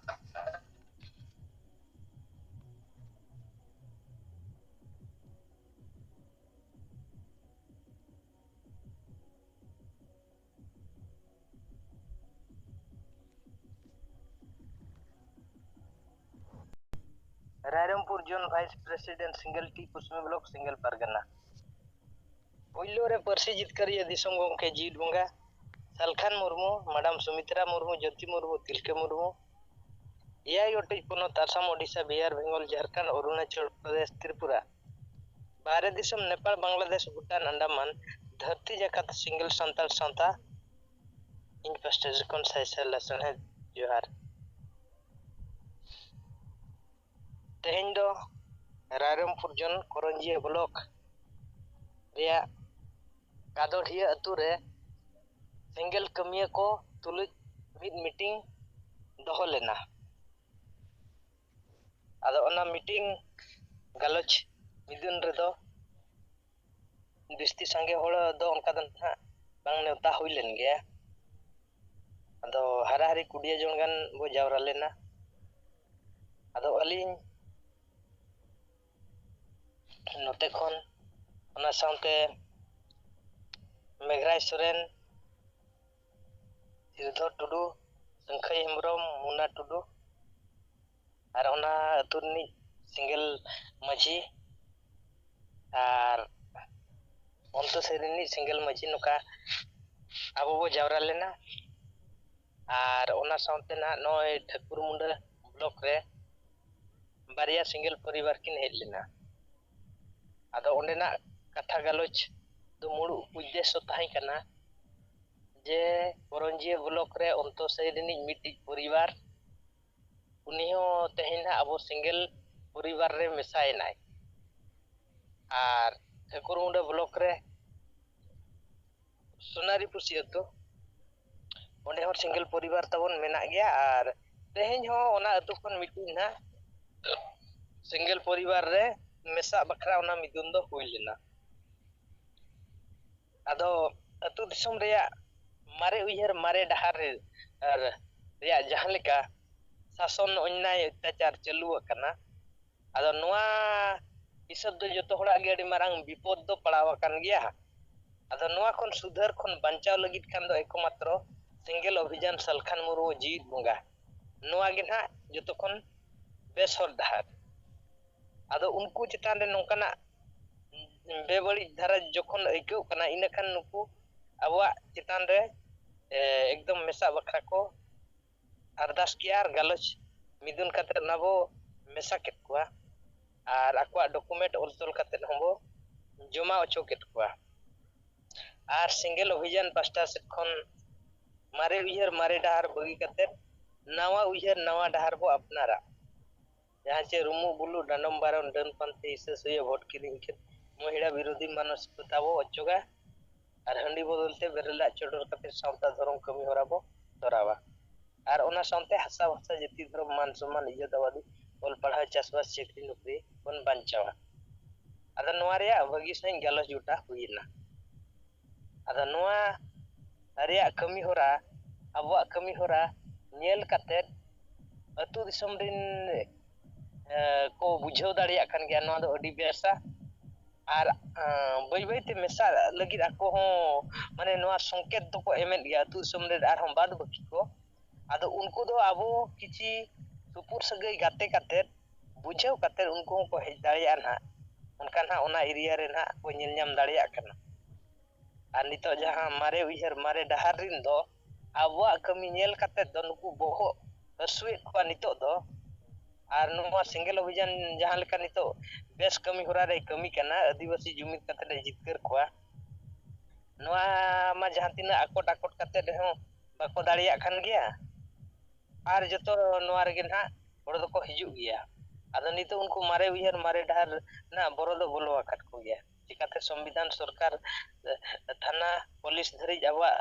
ᱨᱟᱭᱨᱚᱝᱯᱩᱨ ᱡᱳᱱ ᱵᱷᱟᱭᱤᱥ ᱯᱨᱮᱥᱤᱰᱮᱱᱴ, ᱥᱤᱝᱜᱮᱞ ᱴᱤ, ᱯᱚᱥᱪᱤᱢ ᱵᱞᱚᱠ, ᱥᱤᱝᱜᱮᱞ ᱯᱟᱨᱜᱟᱱᱟ᱾ ᱯᱳᱭᱞᱳ ᱨᱮ ᱯᱟᱹᱨᱥᱤ ᱡᱤᱛᱠᱟᱹᱨᱤᱭᱟᱹ ᱫᱤᱥᱚᱢ ᱜᱚᱢᱠᱮ ᱡᱤᱣᱤᱫ ᱵᱚᱸᱜᱟ ᱥᱟᱞᱠᱷᱟᱱ ᱢᱩᱨᱢᱩ, ᱢᱟᱰᱟᱢ ᱥᱩᱢᱤᱛᱨᱟ ᱢᱩᱨᱢᱩ, ᱡᱳᱛᱤ ᱢᱩᱨᱢᱩ, ᱛᱤᱞᱠᱟᱹ ᱢᱩᱨᱢᱩ, ᱮᱭᱟᱭ ᱜᱚᱴᱮᱡ ᱯᱚᱱᱚᱛ ᱟᱥᱟᱢ, ᱳᱰᱤᱥᱟ, ᱵᱤᱦᱟᱨ, ᱵᱮᱝᱜᱚᱞ, ᱡᱷᱟᱲᱠᱷᱚᱸᱰ, ᱚᱨᱩᱱᱟᱪᱚᱞ ᱯᱨᱚᱫᱮᱥ, ᱛᱨᱤᱯᱩᱨᱟ, ᱵᱟᱦᱨᱮ ᱫᱤᱥᱚᱢ ᱱᱮᱯᱟᱞ, ᱵᱟᱝᱞᱟᱫᱮᱥ, ᱵᱷᱩᱴᱟᱱ, ᱟᱱᱰᱟᱢᱟᱱ, ᱫᱷᱟᱹᱨᱛᱤ ᱡᱟᱠᱟᱛ ᱥᱤᱝᱜᱮᱞ ᱥᱟᱱᱛᱟᱲ ᱥᱟᱶᱛᱟ, ᱤᱧ ᱯᱟᱥᱴᱟ ᱥᱮᱫ ᱠᱷᱚᱱ ᱥᱟᱭ ᱥᱟᱭ ᱞᱟᱥᱟᱲᱦᱮᱫ ᱡᱚᱦᱟᱨ᱾ ᱛᱮᱦᱮᱧ ᱫᱚ ᱨᱟᱭᱨᱚᱝᱯᱩᱨ ᱡᱳᱱ ᱠᱚᱨᱚᱧᱡᱤᱭᱟᱹ ᱵᱞᱚᱠ ᱨᱮᱭᱟᱜ ᱠᱟᱫᱚᱲᱦᱤᱭᱟᱹ ᱟᱹᱛᱩ ᱨᱮ ᱥᱮᱸᱜᱮᱞ ᱠᱟᱹᱢᱤᱭᱟᱹ ᱠᱚ ᱛᱩᱞᱩᱡ ᱢᱤᱫ ᱢᱤᱴᱤᱝ ᱫᱚᱦᱚ ᱞᱮᱱᱟ᱾ ᱟᱫᱚ ᱚᱱᱟ ᱢᱤᱴᱤᱝ ᱜᱟᱞᱚᱪ ᱢᱤᱫᱩᱱ ᱨᱮᱫᱚ ᱵᱤᱥᱛᱤ ᱥᱟᱸᱜᱮ ᱦᱚᱲ ᱫᱚ ᱚᱱᱠᱟ ᱫᱚ ᱱᱟᱦᱟᱜ ᱵᱟᱝ ᱱᱮᱣᱛᱟ ᱦᱩᱭ ᱞᱮᱱ ᱜᱮᱭᱟ᱾ ᱟᱫᱚ ᱦᱟᱨᱟᱦᱟᱨᱤ ᱠᱩᱰᱤᱭᱟᱹ ᱡᱚᱝ ᱜᱟᱱ ᱵᱚ ᱡᱟᱣᱨᱟ ᱞᱮᱱᱟ᱾ ᱟᱫᱚ ᱟᱹᱞᱤᱧ ᱱᱚᱛᱮ ᱠᱷᱚᱱ, ᱚᱱᱟ ᱥᱟᱶᱛᱮ ᱢᱮᱜᱷᱨᱟᱭ ᱥᱚᱨᱮᱱ, ᱥᱤᱨᱫᱷᱚᱨ ᱴᱩᱰᱩ, ᱥᱟᱹᱝᱠᱷᱟᱹᱭ ᱦᱮᱢᱵᱨᱚᱢ, ᱢᱩᱱᱟ ᱴᱩᱰᱩ, ᱟᱨ ᱚᱱᱟ ᱟᱹᱛᱩ ᱨᱤᱱᱤᱡ ᱥᱮᱸᱜᱮᱞ ᱢᱟᱹᱡᱷᱤ ᱟᱨ ᱚᱱᱛᱚ ᱥᱮᱫ ᱨᱤᱱᱤᱡ ᱥᱮᱸᱜᱮᱞ ᱢᱟᱹᱡᱷᱤ, ᱱᱚᱝᱠᱟ ᱟᱵᱚ ᱵᱚ ᱡᱟᱣᱨᱟ ᱞᱮᱱᱟ᱾ ᱟᱨ ᱚᱱᱟ ᱥᱟᱶᱛᱮ ᱱᱟᱦᱟᱜ ᱱᱚᱜᱼᱚᱭ ᱴᱷᱟᱹᱠᱩᱨ ᱢᱩᱸᱰᱟᱹ ᱵᱞᱚᱠ ᱨᱮ ᱵᱟᱨᱭᱟ ᱥᱮᱸᱜᱮᱞ ᱯᱚᱨᱤᱵᱟᱨ ᱠᱤᱱ ᱦᱮᱡ ᱞᱮᱱᱟ᱾ ᱟᱫᱚ ᱚᱸᱰᱮᱱᱟᱜ ᱠᱟᱛᱷᱟ ᱜᱟᱞᱚᱪ ᱫᱚ ᱢᱩᱲᱩᱫ ᱩᱫᱽᱫᱮᱥᱥᱚ ᱛᱟᱦᱮᱸ ᱠᱟᱱᱟ ᱡᱮ ᱠᱚᱨᱚᱧᱡᱤᱭᱟᱹ ᱵᱞᱚᱠ ᱨᱮ ᱚᱱᱛᱚ ᱥᱟᱹᱭ ᱨᱤᱱᱤᱡ ᱢᱤᱫᱴᱤᱡ ᱯᱚᱨᱤᱵᱟᱨ, ᱩᱱᱤ ᱦᱚᱸ ᱛᱮᱦᱮᱧ ᱱᱟᱦᱟᱜ ᱟᱵᱚ ᱥᱮᱸᱜᱮᱞ ᱯᱚᱨᱤᱵᱟᱨ ᱨᱮ ᱢᱮᱥᱟᱭᱮᱱᱟᱭ᱾ ᱟᱨ ᱴᱷᱟᱹᱠᱩᱨ ᱢᱩᱸᱰᱟᱹ ᱵᱞᱚᱠ ᱨᱮ ᱥᱳᱱᱟᱨᱤ ᱯᱩᱥᱤ ᱟᱹᱛᱩ, ᱚᱸᱰᱮ ᱦᱚᱸ ᱥᱮᱸᱜᱮᱞ ᱯᱚᱨᱤᱵᱟᱨ ᱛᱟᱵᱚᱱ ᱢᱮᱱᱟᱜ ᱜᱮᱭᱟ᱾ ᱟᱨ ᱛᱮᱦᱮᱧ ᱦᱚᱸ ᱚᱱᱟ ᱟᱹᱛᱩ ᱠᱷᱚᱱ ᱢᱤᱫᱴᱤᱡ ᱱᱟᱦᱟᱜ ᱥᱮᱸᱜᱮᱞ ᱯᱚᱨᱤᱵᱟᱨ ᱨᱮ ᱢᱮᱥᱟᱜ ᱵᱟᱠᱷᱨᱟ ᱚᱱᱟ ᱢᱤᱫᱩᱱ ᱫᱚ ᱦᱩᱭ ᱞᱮᱱᱟ᱾ ᱟᱫᱚ ᱟᱹᱛᱩ ᱫᱤᱥᱚᱢ ᱨᱮᱭᱟᱜ ᱢᱟᱨᱮ ᱩᱭᱦᱟᱹᱨ, ᱢᱟᱨᱮ ᱰᱟᱦᱟᱨ ᱨᱮ, ᱟᱨ ᱨᱮᱭᱟᱜ ᱡᱟᱦᱟᱸ ᱞᱮᱠᱟ ᱥᱟᱥᱚᱱ, ᱚᱱᱱᱭᱟᱭ, ᱚᱛᱛᱟᱪᱟᱨ ᱪᱟᱹᱞᱩ ᱟᱠᱟᱱᱟ, ᱟᱫᱚ ᱱᱚᱣᱟ ᱦᱤᱥᱟᱹᱵ ᱫᱚ ᱡᱚᱛᱚ ᱦᱚᱲᱟᱜ ᱜᱮ ᱟᱹᱰᱤ ᱢᱟᱨᱟᱝ ᱵᱤᱯᱚᱫ ᱫᱚ ᱯᱟᱲᱟᱣ ᱟᱠᱟᱱ ᱜᱮᱭᱟ᱾ ᱟᱫᱚ ᱱᱚᱣᱟ ᱠᱷᱚᱱ ᱥᱩᱫᱷᱟᱹᱨ ᱠᱷᱚᱱ ᱵᱟᱧᱪᱟᱣ ᱞᱟᱹᱜᱤᱫ ᱠᱷᱟᱱ ᱫᱚ ᱮᱠᱢᱟᱛᱨᱚ ᱥᱮᱸᱜᱮᱞ ᱚᱵᱷᱤᱡᱟᱱ ᱥᱟᱞᱠᱷᱟᱱ ᱢᱩᱨᱢᱩ ᱡᱤᱣᱤᱫ ᱵᱚᱸᱜᱟ, ᱱᱚᱣᱟ ᱜᱮ ᱱᱟᱦᱟᱜ ᱡᱚᱛᱚ ᱠᱷᱚᱱ ᱵᱮᱥ ᱦᱚᱨ ᱰᱟᱦᱟᱨ᱾ ᱟᱫᱚ ᱩᱱᱠᱩ ᱪᱮᱛᱟᱱ ᱨᱮ ᱱᱚᱝᱠᱟᱱᱟᱜ ᱵᱮᱵᱟᱹᱲᱤᱡ ᱫᱷᱟᱨᱟ ᱡᱚᱠᱷᱚᱱ ᱟᱹᱭᱠᱟᱹᱜ ᱠᱟᱱᱟ, ᱤᱱᱟᱹ ᱠᱷᱟᱱ ᱱᱩᱠᱩ ᱟᱵᱚᱣᱟᱜ ᱪᱮᱛᱟᱱ ᱨᱮ, ᱮ, ᱮᱠᱫᱚᱢ ᱢᱮᱥᱟ ᱵᱟᱠᱷᱨᱟ ᱠᱚ ᱟᱨᱫᱟᱥ ᱠᱮᱜᱼᱟ ᱟᱨ ᱜᱟᱞᱚᱪ ᱢᱤᱫᱩᱱ ᱠᱟᱛᱮ ᱚᱱᱟ ᱵᱚ ᱢᱮᱥᱟ ᱠᱮᱫ ᱠᱚᱣᱟ ᱟᱨ ᱟᱠᱚᱣᱟᱜ ᱰᱚᱠᱩᱢᱮᱱᱴ ᱚᱞ ᱛᱚᱞ ᱠᱟᱛᱮ ᱦᱚᱸᱵᱚ ᱡᱚᱢᱟ ᱦᱚᱪᱚ ᱠᱮᱫ ᱠᱚᱣᱟ᱾ ᱟᱨ ᱥᱮᱸᱜᱮᱞ ᱚᱵᱷᱤᱡᱟᱱ ᱯᱟᱥᱴᱟ ᱥᱮᱫ ᱠᱷᱚᱱ ᱢᱟᱨᱮ ᱩᱭᱦᱟᱹᱨ ᱢᱟᱨᱮ ᱰᱟᱦᱟᱨ ᱵᱟᱹᱜᱤ ᱠᱟᱛᱮ ᱱᱟᱣᱟ ᱩᱭᱦᱟᱹᱨ ᱱᱟᱣᱟ ᱰᱟᱦᱟᱨ ᱵᱚ ᱟᱯᱱᱟᱨᱟ᱾ ᱡᱟᱦᱟᱸ ᱪᱮ ᱨᱩᱢᱩᱜ ᱵᱩᱞᱩᱜ ᱰᱟᱸᱰᱚᱢ ᱵᱟᱨᱚᱱ ᱰᱟᱹᱱ ᱯᱟᱱᱛᱮ ᱦᱤᱥᱟᱹ ᱥᱩᱭᱟᱹ ᱵᱷᱚᱴ ᱠᱤᱨᱤᱧ ᱤᱠᱷᱟᱹᱱ ᱢᱚᱦᱤᱲᱟ ᱵᱤᱨᱳᱫᱷᱤ ᱢᱟᱱᱚᱥᱤᱠᱚᱛᱟ ᱵᱚ ᱚᱪᱚᱜᱟ᱾ ᱟᱨ ᱦᱟᱺᱰᱤ ᱵᱚᱫᱚᱞ ᱛᱮ ᱵᱮᱨᱮᱞ ᱫᱟᱜ ᱪᱚᱰᱚᱨ ᱠᱟᱛᱮ ᱥᱟᱶᱛᱟ ᱫᱷᱚᱨᱚᱢ ᱠᱟᱹᱢᱤ ᱦᱚᱨᱟ ᱵᱚ ᱛᱚᱨᱟᱣᱟ᱾ ᱟᱨ ᱚᱱᱟ ᱥᱟᱶᱛᱮ ᱦᱟᱥᱟ ᱵᱷᱟᱥᱟ ᱡᱟᱹᱛᱤ ᱫᱷᱚᱨᱚᱢ ᱢᱟᱱ ᱥᱚᱢᱢᱟᱱ ᱤᱡᱽᱡᱚᱛ ᱟᱵᱟᱫᱤ ᱚᱞ ᱯᱟᱲᱦᱟᱣ ᱪᱟᱥᱵᱟᱥ ᱪᱟᱹᱠᱨᱤ ᱱᱚᱠᱨᱤ ᱵᱚᱱ ᱵᱟᱧᱪᱟᱣᱟ᱾ ᱟᱫᱚ ᱱᱚᱣᱟ ᱨᱮᱭᱟᱜ ᱵᱷᱟᱹᱜᱤ ᱥᱟᱺᱦᱤᱡ ᱜᱟᱞᱚᱪ ᱜᱚᱴᱟ ᱦᱩᱭᱮᱱᱟ᱾ ᱟᱫᱚ ᱱᱚᱣᱟ ᱨᱮᱭᱟᱜ ᱠᱟᱹᱢᱤ ᱦᱚᱨᱟ ᱟᱵᱚᱣᱟᱜ ᱠᱟᱹᱢᱤ ᱦᱚᱨᱟ ᱧᱮᱞ ᱠᱟᱛᱮᱫ ᱟᱹᱛᱩ ᱫᱤᱥᱚᱢ ᱨᱤᱱ, ᱮ, ᱠᱚ ᱵᱩᱡᱷᱟᱹᱣ ᱫᱟᱲᱮᱭᱟᱜ ᱠᱟᱱ ᱜᱮᱭᱟ, ᱱᱚᱣᱟ ᱫᱚ ᱟᱹᱰᱤ ᱵᱮᱥᱟ᱾ ᱟᱨ, ᱮ, ᱵᱟᱹᱭ ᱵᱟᱹᱭ ᱛᱮ ᱢᱮᱥᱟᱜ ᱞᱟᱹᱜᱤᱫ ᱟᱠᱚ ᱦᱚᱸ, ᱢᱟᱱᱮ, ᱱᱚᱣᱟ ᱥᱚᱝᱠᱮᱛ ᱫᱚᱠᱚ ᱮᱢᱮᱫ ᱜᱮᱭᱟ ᱟᱹᱛᱩ ᱫᱤᱥᱚᱢ ᱨᱮ ᱟᱨᱦᱚᱸ ᱵᱟᱫ ᱵᱟᱹᱠᱤ ᱠᱚ᱾ ᱟᱫᱚ ᱩᱱᱠᱩ ᱫᱚ ᱟᱵᱚ ᱠᱤᱪᱷᱤ ᱥᱩᱯᱩᱨ ᱥᱟᱹᱜᱟᱹᱭ ᱜᱟᱛᱮ ᱠᱟᱛᱮᱫ, ᱵᱩᱡᱷᱟᱹᱣ ᱠᱟᱛᱮᱫ ᱩᱱᱠᱩ ᱦᱚᱸᱠᱚ ᱦᱮᱡ ᱫᱟᱲᱮᱭᱟᱜᱼᱟ ᱱᱟᱦᱟᱜ᱾ ᱚᱱᱠᱟ ᱱᱟᱦᱟᱜ ᱚᱱᱟ area ᱨᱮ ᱱᱟᱦᱟᱜ ᱠᱚ ᱧᱮᱞ ᱧᱟᱢ ᱫᱟᱲᱮᱭᱟᱜ ᱠᱟᱱᱟ᱾ ᱟᱨ ᱱᱤᱛᱚᱜ ᱡᱟᱦᱟᱸ ᱢᱟᱨᱮ ᱩᱭᱦᱟᱹᱨ ᱢᱟᱨᱮ ᱰᱟᱦᱟᱨ ᱨᱤᱱ ᱫᱚ ᱟᱵᱚᱣᱟᱜ ᱠᱟᱹᱢᱤ ᱧᱮᱞ ᱠᱟᱛᱮᱫ ᱫᱚ ᱱᱩᱠᱩ ᱵᱚᱦᱚᱜ ᱦᱟᱹᱥᱩᱭᱮᱫ ᱠᱚᱣᱟ ᱱᱤᱛᱚᱜ ᱫᱚ᱾ ᱟᱨ ᱱᱚᱣᱟ ᱥᱮᱸᱜᱮᱞ ᱚᱵᱷᱤᱡᱟᱱ ᱡᱟᱦᱟᱸ ᱞᱮᱠᱟ ᱱᱤᱛᱚᱜ ᱵᱮᱥ ᱠᱟᱹᱢᱤ ᱦᱚᱨᱟ ᱨᱮᱭ ᱠᱟᱹᱢᱤ ᱠᱟᱱᱟ, ᱟᱹᱫᱤᱵᱟᱹᱥᱤ ᱡᱩᱢᱤᱫ ᱠᱟᱛᱮᱫ ᱮ ᱡᱤᱛᱠᱟᱹᱨ ᱠᱚᱣᱟ, ᱱᱚᱣᱟ ᱢᱟ ᱡᱟᱦᱟᱸ ᱛᱤᱱᱟᱹᱜ ᱟᱠᱚᱴ ᱟᱠᱚᱴ ᱠᱟᱛᱮᱫ ᱨᱮᱦᱚᱸ ᱵᱟᱠᱚ ᱫᱟᱲᱮᱭᱟᱜ ᱠᱟᱱ ᱜᱮᱭᱟ᱾ ᱟᱨ ᱡᱚᱛᱚ ᱱᱚᱣᱟ ᱨᱮᱜᱮ ᱱᱟᱦᱟᱜ ᱦᱚᱲ ᱫᱚᱠᱚ ᱦᱤᱡᱩᱜ ᱜᱮᱭᱟ᱾ ᱟᱫᱚ ᱱᱤᱛᱚᱜ ᱩᱱᱠᱩ ᱢᱟᱨᱮ ᱩᱭᱦᱟᱹᱨ ᱢᱟᱨᱮ ᱰᱟᱦᱟᱨ ᱨᱮᱱᱟᱜ ᱵᱚᱨᱚ ᱫᱚ ᱵᱚᱞᱚ ᱟᱠᱟᱫ ᱠᱚᱜᱮᱭᱟ᱾ ᱪᱤᱠᱟᱛᱮ ᱥᱚᱝᱵᱤᱫᱷᱟᱱ ᱥᱚᱨᱠᱟᱨ, ᱮ, ᱛᱷᱟᱱᱟ ᱯᱩᱞᱤᱥ ᱫᱷᱟᱹᱨᱤᱡ ᱟᱵᱚᱣᱟᱜ,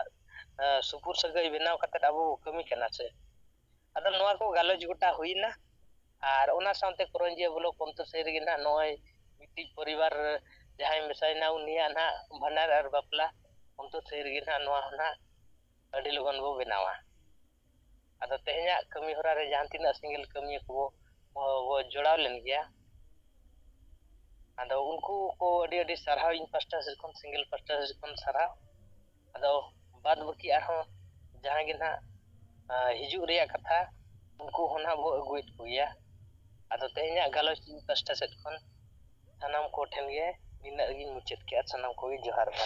ᱮ, ᱥᱩᱯᱩᱨ ᱥᱟᱹᱜᱟᱹᱭ ᱵᱮᱱᱟᱣ ᱠᱟᱛᱮᱫ ᱟᱵᱚ ᱵᱚ ᱠᱟᱹᱢᱤ ᱠᱟᱱᱟ ᱥᱮ᱾ ᱟᱫᱚ ᱱᱚᱣᱟ ᱠᱚ ᱜᱟᱞᱚᱪ ᱜᱚᱴᱟ ᱦᱩᱭᱱᱟ᱾ ᱟᱨ ᱚᱱᱟ ᱥᱟᱶᱛᱮ ᱠᱚᱨᱚᱧᱡᱤᱭᱟᱹ block ᱯᱚᱱᱛᱚ ᱥᱟᱹᱭ ᱨᱮᱜᱮ ᱱᱟᱦᱟᱜ ᱱᱚᱜᱼᱚᱭ ᱢᱤᱫᱴᱤᱡ ᱯᱚᱨᱤᱵᱟᱨ ᱡᱟᱦᱟᱸᱭ ᱢᱮᱥᱟᱭᱮᱱᱟ, ᱩᱱᱤᱭᱟᱜ ᱱᱟᱦᱟᱜ ᱵᱷᱟᱸᱰᱟᱱ ᱟᱨ ᱵᱟᱯᱞᱟ ᱯᱚᱱᱛᱚ ᱥᱟᱹᱭ ᱨᱮᱜᱮ ᱱᱟᱦᱟᱜ ᱱᱚᱣᱟ ᱦᱚᱸ ᱱᱟᱦᱟᱜ ᱟᱹᱰᱤ ᱞᱚᱜᱚᱱ ᱵᱚ ᱵᱮᱱᱟᱣᱟ᱾ ᱟᱫᱚ ᱛᱮᱦᱮᱧᱟᱜ ᱠᱟᱹᱢᱤ ᱦᱚᱨᱟ ᱨᱮ ᱡᱟᱦᱟᱸ ᱛᱤᱱᱟᱹᱜ ᱥᱮᱸᱜᱮᱞ ᱠᱟᱹᱢᱤᱭᱟᱹ ᱠᱚ ᱵᱚ, ᱵᱚ ᱡᱚᱲᱟᱣ ᱞᱮᱱ ᱜᱮᱭᱟ, ᱟᱫᱚ ᱩᱱᱠᱩ ᱠᱚ ᱟᱹᱰᱤ ᱟᱹᱰᱤ ᱥᱟᱨᱦᱟᱣ ᱤᱧ ᱯᱟᱥᱴᱟ ᱥᱮᱫ ᱠᱷᱚᱱ, ᱥᱮᱸᱜᱮᱞ ᱯᱟᱥᱴᱟ ᱥᱮᱫ ᱠᱷᱚᱱ ᱥᱟᱨᱦᱟᱣ᱾ ᱟᱫᱚ ᱵᱟᱫ ᱵᱟᱹᱠᱤ ᱟᱨᱦᱚᱸ ᱡᱟᱦᱟᱸ ᱜᱮ ᱱᱟᱦᱟᱜ, ᱟ, ᱦᱤᱡᱩᱜ ᱨᱮᱭᱟᱜ ᱠᱟᱛᱷᱟ, ᱩᱱᱠᱩ ᱦᱚᱸ ᱱᱟᱦᱟᱜ ᱵᱚ ᱟᱹᱜᱩᱭᱮᱫ ᱠᱚᱜᱮᱭᱟ᱾ ᱟᱫᱚ ᱛᱮᱦᱮᱧᱟᱜ ᱜᱟᱞᱚᱪ ᱤᱧ ᱯᱟᱥᱴᱟ ᱥᱮᱫ ᱠᱷᱚᱱ ᱥᱟᱱᱟᱢ ᱠᱚ ᱴᱷᱮᱱ ᱜᱮ ᱱᱤᱱᱟᱹᱜ ᱨᱮᱜᱮᱧ ᱢᱩᱪᱟᱹᱫ ᱠᱮᱜᱼᱟ᱾ ᱥᱟᱱᱟᱢ ᱠᱚᱜᱮ ᱡᱚᱦᱟᱨ ᱢᱟ᱾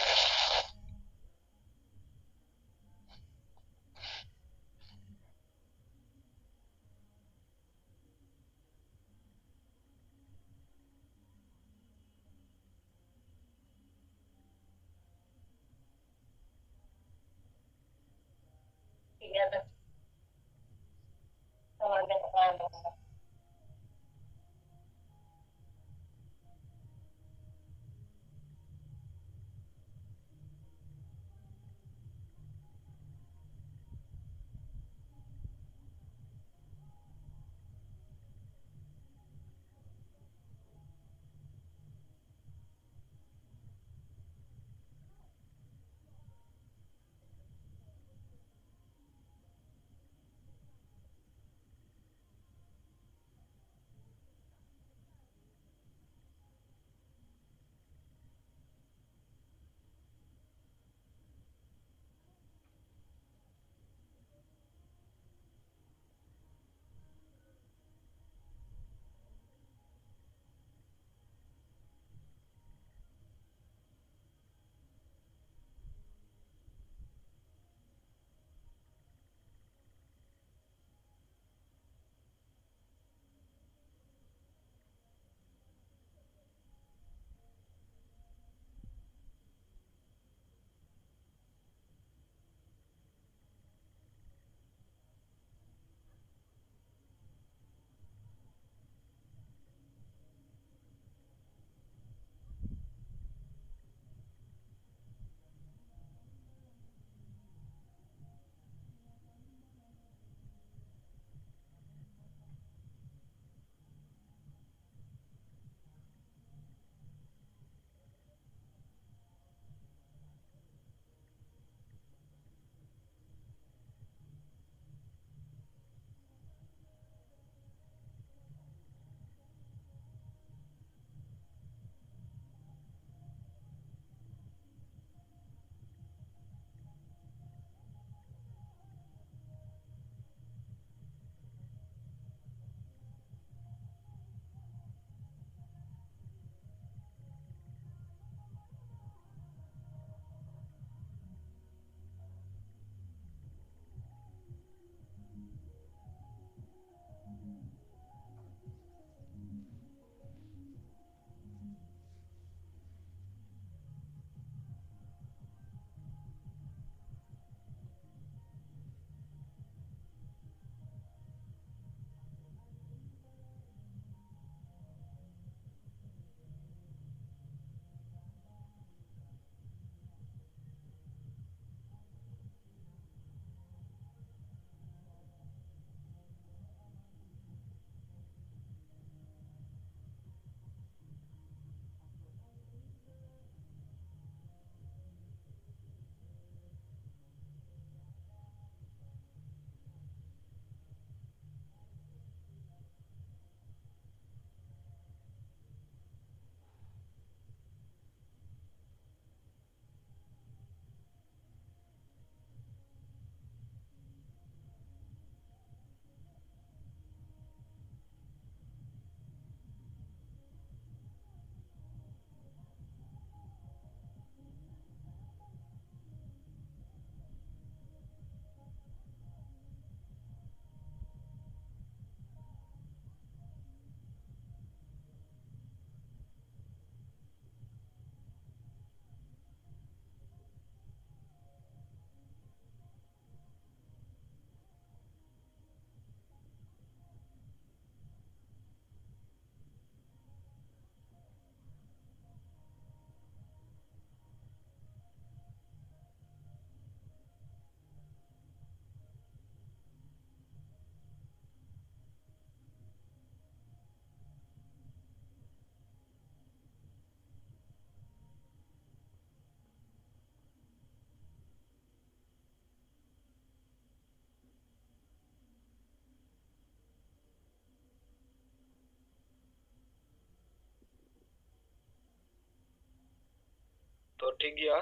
ᱴᱷᱤᱠ ᱜᱮᱭᱟ᱾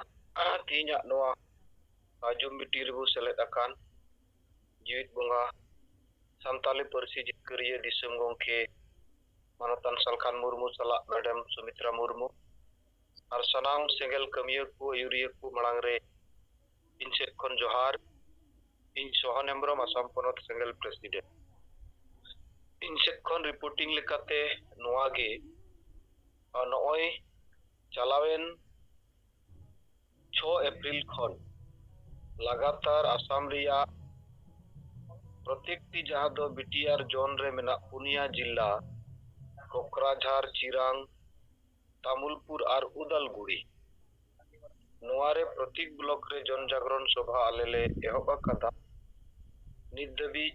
ᱛᱮᱦᱮᱧᱟᱜ ᱱᱚᱣᱟ ᱡᱩᱢ ᱢᱤᱴᱤᱝ ᱨᱮᱵᱚ ᱥᱮᱞᱮᱫ ᱟᱠᱟᱱ ᱡᱤᱣᱤᱫ ᱵᱚᱸᱜᱟ ᱥᱟᱱᱛᱟᱞᱤ ᱯᱟᱹᱨᱥᱤ ᱡᱤᱛᱠᱟᱹᱨᱤᱭᱟᱹ ᱫᱤᱥᱚᱢ ᱜᱚᱢᱠᱮ ᱢᱟᱱᱚᱛᱟᱱ ᱥᱟᱞᱠᱷᱟᱱ ᱢᱩᱨᱢᱩ ᱥᱟᱞᱟᱜ ᱢᱮᱰᱟᱢ ᱥᱩᱢᱤᱛᱨᱟ ᱢᱩᱨᱢᱩ ᱟᱨ ᱥᱟᱱᱟᱢ ᱥᱮᱸᱜᱮᱞ ᱠᱟᱹᱢᱤᱭᱟᱹ ᱠᱚ, ᱟᱹᱭᱩᱨᱤᱭᱟᱹ ᱠᱚ ᱢᱟᱲᱟᱝ ᱨᱮ ᱤᱧ ᱥᱮᱫ ᱠᱷᱚᱱ ᱡᱚᱦᱟᱨ᱾ ᱤᱧ ᱥᱚᱦᱚᱱ ᱦᱮᱢᱵᱨᱚᱢ, ᱟᱥᱟᱢ ᱯᱚᱱᱚᱛ ᱥᱮᱸᱜᱮᱞ ᱯᱨᱮᱥᱤᱰᱮᱱᱴ᱾ ᱤᱧ ᱥᱮᱫ ᱠᱷᱚᱱ ᱨᱤᱯᱳᱨᱴᱤᱝ ᱞᱮᱠᱟᱛᱮ ᱱᱚᱣᱟ ᱜᱮ, ᱟᱨ ᱱᱚᱜᱼᱚᱭ ᱪᱟᱞᱟᱣᱮᱱ ᱪᱷᱚ ᱮᱯᱨᱤᱞ ᱠᱷᱚᱱ ᱞᱟᱜᱟᱛᱟᱨ ᱟᱥᱟᱢ ᱨᱮᱭᱟᱜ ᱯᱨᱚᱛᱮᱠᱴᱤ, ᱡᱟᱦᱟᱸ ᱫᱚ ᱵᱤᱴᱤᱟᱨ ᱡᱳᱱ ᱨᱮ ᱢᱮᱱᱟᱜ ᱯᱩᱱᱭᱟ ᱡᱤᱞᱟ, ᱠᱚᱠᱨᱟᱡᱷᱟᱨ, ᱪᱤᱨᱟᱝ, ᱛᱟᱢᱩᱞᱯᱩᱨ ᱟᱨ ᱩᱫᱟᱞᱜᱩᱲᱤ, ᱱᱚᱣᱟ ᱨᱮ ᱯᱨᱚᱛᱮᱠ ᱵᱞᱚᱠ ᱨᱮ ᱡᱚᱱ ᱡᱟᱜᱽᱨᱚᱱ ᱥᱚᱵᱷᱟ ᱟᱞᱮ ᱞᱮ ᱮᱦᱚᱵ ᱟᱠᱟᱫᱟ᱾ ᱱᱤᱛ ᱫᱷᱟᱹᱵᱤᱡ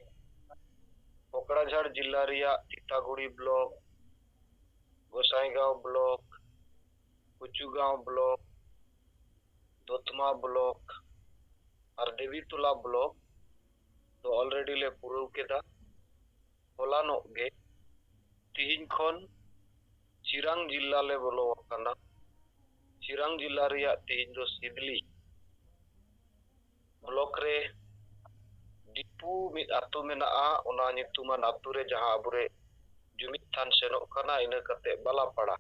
ᱠᱚᱠᱨᱟᱡᱷᱟᱲ ᱡᱤᱞᱟ ᱨᱮᱭᱟᱜ ᱛᱤᱛᱟᱜᱩᱲᱤ ᱵᱞᱚᱠ, ᱜᱚᱥᱟᱭᱜᱟᱸᱣ ᱵᱞᱚᱠ, ᱠᱩᱪᱩᱜᱟᱸᱣ ᱵᱞᱚᱠ ᱫᱚᱛᱢᱟ ᱵᱞᱚᱠ ᱟᱨ ᱫᱮᱵᱤᱛᱚᱞᱟ ᱵᱞᱚᱠ ᱫᱚ ᱚᱞᱨᱮᱰᱤ ᱞᱮ ᱯᱩᱨᱟᱹᱣ ᱠᱮᱫᱟ᱾ ᱦᱚᱞᱟᱱᱚᱜ ᱜᱮ ᱛᱤᱦᱤᱧ ᱠᱷᱚᱱ ᱪᱤᱨᱟᱝ ᱡᱤᱞᱟ ᱞᱮ ᱵᱚᱞᱚ ᱟᱠᱟᱱᱟ᱾ ᱪᱤᱨᱟᱝ ᱡᱤᱞᱟ ᱨᱮᱭᱟᱜ ᱛᱤᱦᱤᱧ ᱫᱚ ᱥᱤᱫᱽᱞᱤ ᱵᱞᱚᱠ ᱨᱮ ᱰᱤᱯᱩ ᱢᱤᱫ ᱟᱹᱛᱩ ᱢᱮᱱᱟᱜᱼᱟ᱾ ᱚᱱᱟ ᱧᱩᱛᱩᱢᱟᱱ ᱟᱹᱛᱩ ᱨᱮ ᱡᱟᱦᱟᱸ ᱟᱵᱚᱨᱮ ᱡᱩᱢᱤᱫ ᱛᱷᱟᱱ ᱥᱮᱱᱚᱜ ᱠᱟᱱᱟ, ᱤᱱᱟᱹ ᱠᱟᱛᱮ ᱵᱟᱞᱟᱯᱟᱲᱟ,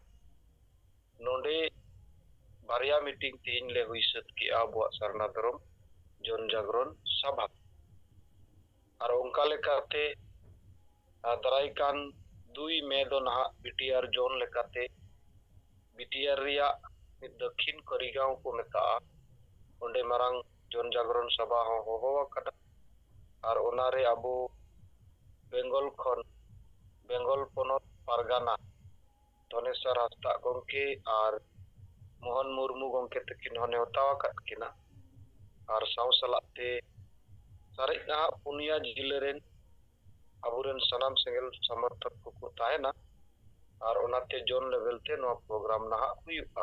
ᱱᱚᱰᱮ ᱵᱟᱨᱭᱟ ᱢᱤᱴᱤᱝ ᱛᱮᱦᱮᱧ ᱞᱮ ᱦᱩᱭ ᱥᱟᱹᱛ ᱠᱮᱜᱼᱟ ᱟᱵᱚᱣᱟᱜ ᱥᱟᱨᱱᱟ ᱫᱷᱚᱨᱚᱢ ᱡᱚᱱ ᱡᱟᱜᱽᱨᱚᱱ ᱥᱟᱵᱷᱟ᱾ ᱟᱨ ᱚᱱᱠᱟ ᱞᱮᱠᱟᱛᱮ, ᱟᱨ ᱫᱟᱨᱟᱭ ᱠᱟᱱ ᱫᱩᱭ ᱢᱮ ᱫᱚ ᱱᱟᱦᱟᱜ ᱵᱤᱴᱤᱟᱨ ᱡᱳᱱ ᱞᱮᱠᱟᱛᱮ ᱵᱤᱴᱤᱟᱨ ᱨᱮᱭᱟᱜ ᱢᱤᱫ ᱫᱚᱠᱷᱤᱱ ᱠᱚᱨᱤᱜᱟᱸᱣ ᱠᱚ ᱢᱮᱛᱟᱜᱼᱟ, ᱚᱸᱰᱮ ᱢᱟᱨᱟᱝ ᱡᱚᱱ ᱡᱟᱜᱽᱨᱚᱱ ᱥᱟᱵᱷᱟ ᱦᱚᱸ ᱦᱚᱦᱚ ᱟᱠᱟᱱᱟ᱾ ᱟᱨ ᱚᱱᱟᱨᱮ ᱟᱵᱚ ᱵᱮᱝᱜᱚᱞ ᱠᱷᱚᱱ, ᱵᱮᱝᱜᱚᱞ ᱯᱚᱱᱚᱛ ᱯᱟᱨᱜᱟᱱᱟ ᱫᱷᱚᱱᱮᱥᱣᱚᱨ ᱦᱟᱸᱥᱫᱟᱜ ᱜᱚᱢᱠᱮ ᱟᱨ ᱢᱳᱦᱚᱱ ᱢᱩᱨᱢᱩ ᱜᱚᱢᱠᱮ ᱛᱟᱹᱠᱤᱱ ᱦᱚᱸ ᱱᱮᱣᱛᱟ ᱟᱠᱟᱫ ᱠᱤᱱᱟ᱾ ᱟᱨ ᱥᱟᱶ ᱥᱟᱞᱟᱜ ᱛᱮ ᱥᱟᱨᱮᱡ ᱱᱟᱦᱟᱜ ᱯᱩᱱᱭᱟ ᱡᱤᱞᱟᱹ ᱨᱮᱱ ᱟᱵᱚᱨᱮᱱ ᱥᱟᱱᱟᱢ ᱥᱮᱸᱜᱮᱞ ᱥᱚᱢᱚᱨᱛᱷᱚᱠ ᱠᱚᱠᱚ ᱛᱟᱦᱮᱱᱟ᱾ ᱟᱨ ᱚᱱᱟᱛᱮ ᱡᱳᱱ ᱞᱮᱵᱮᱞ ᱛᱮ ᱱᱚᱣᱟ ᱯᱨᱳᱜᱨᱟᱢ ᱱᱟᱦᱟᱜ ᱦᱩᱭᱩᱜᱼᱟ᱾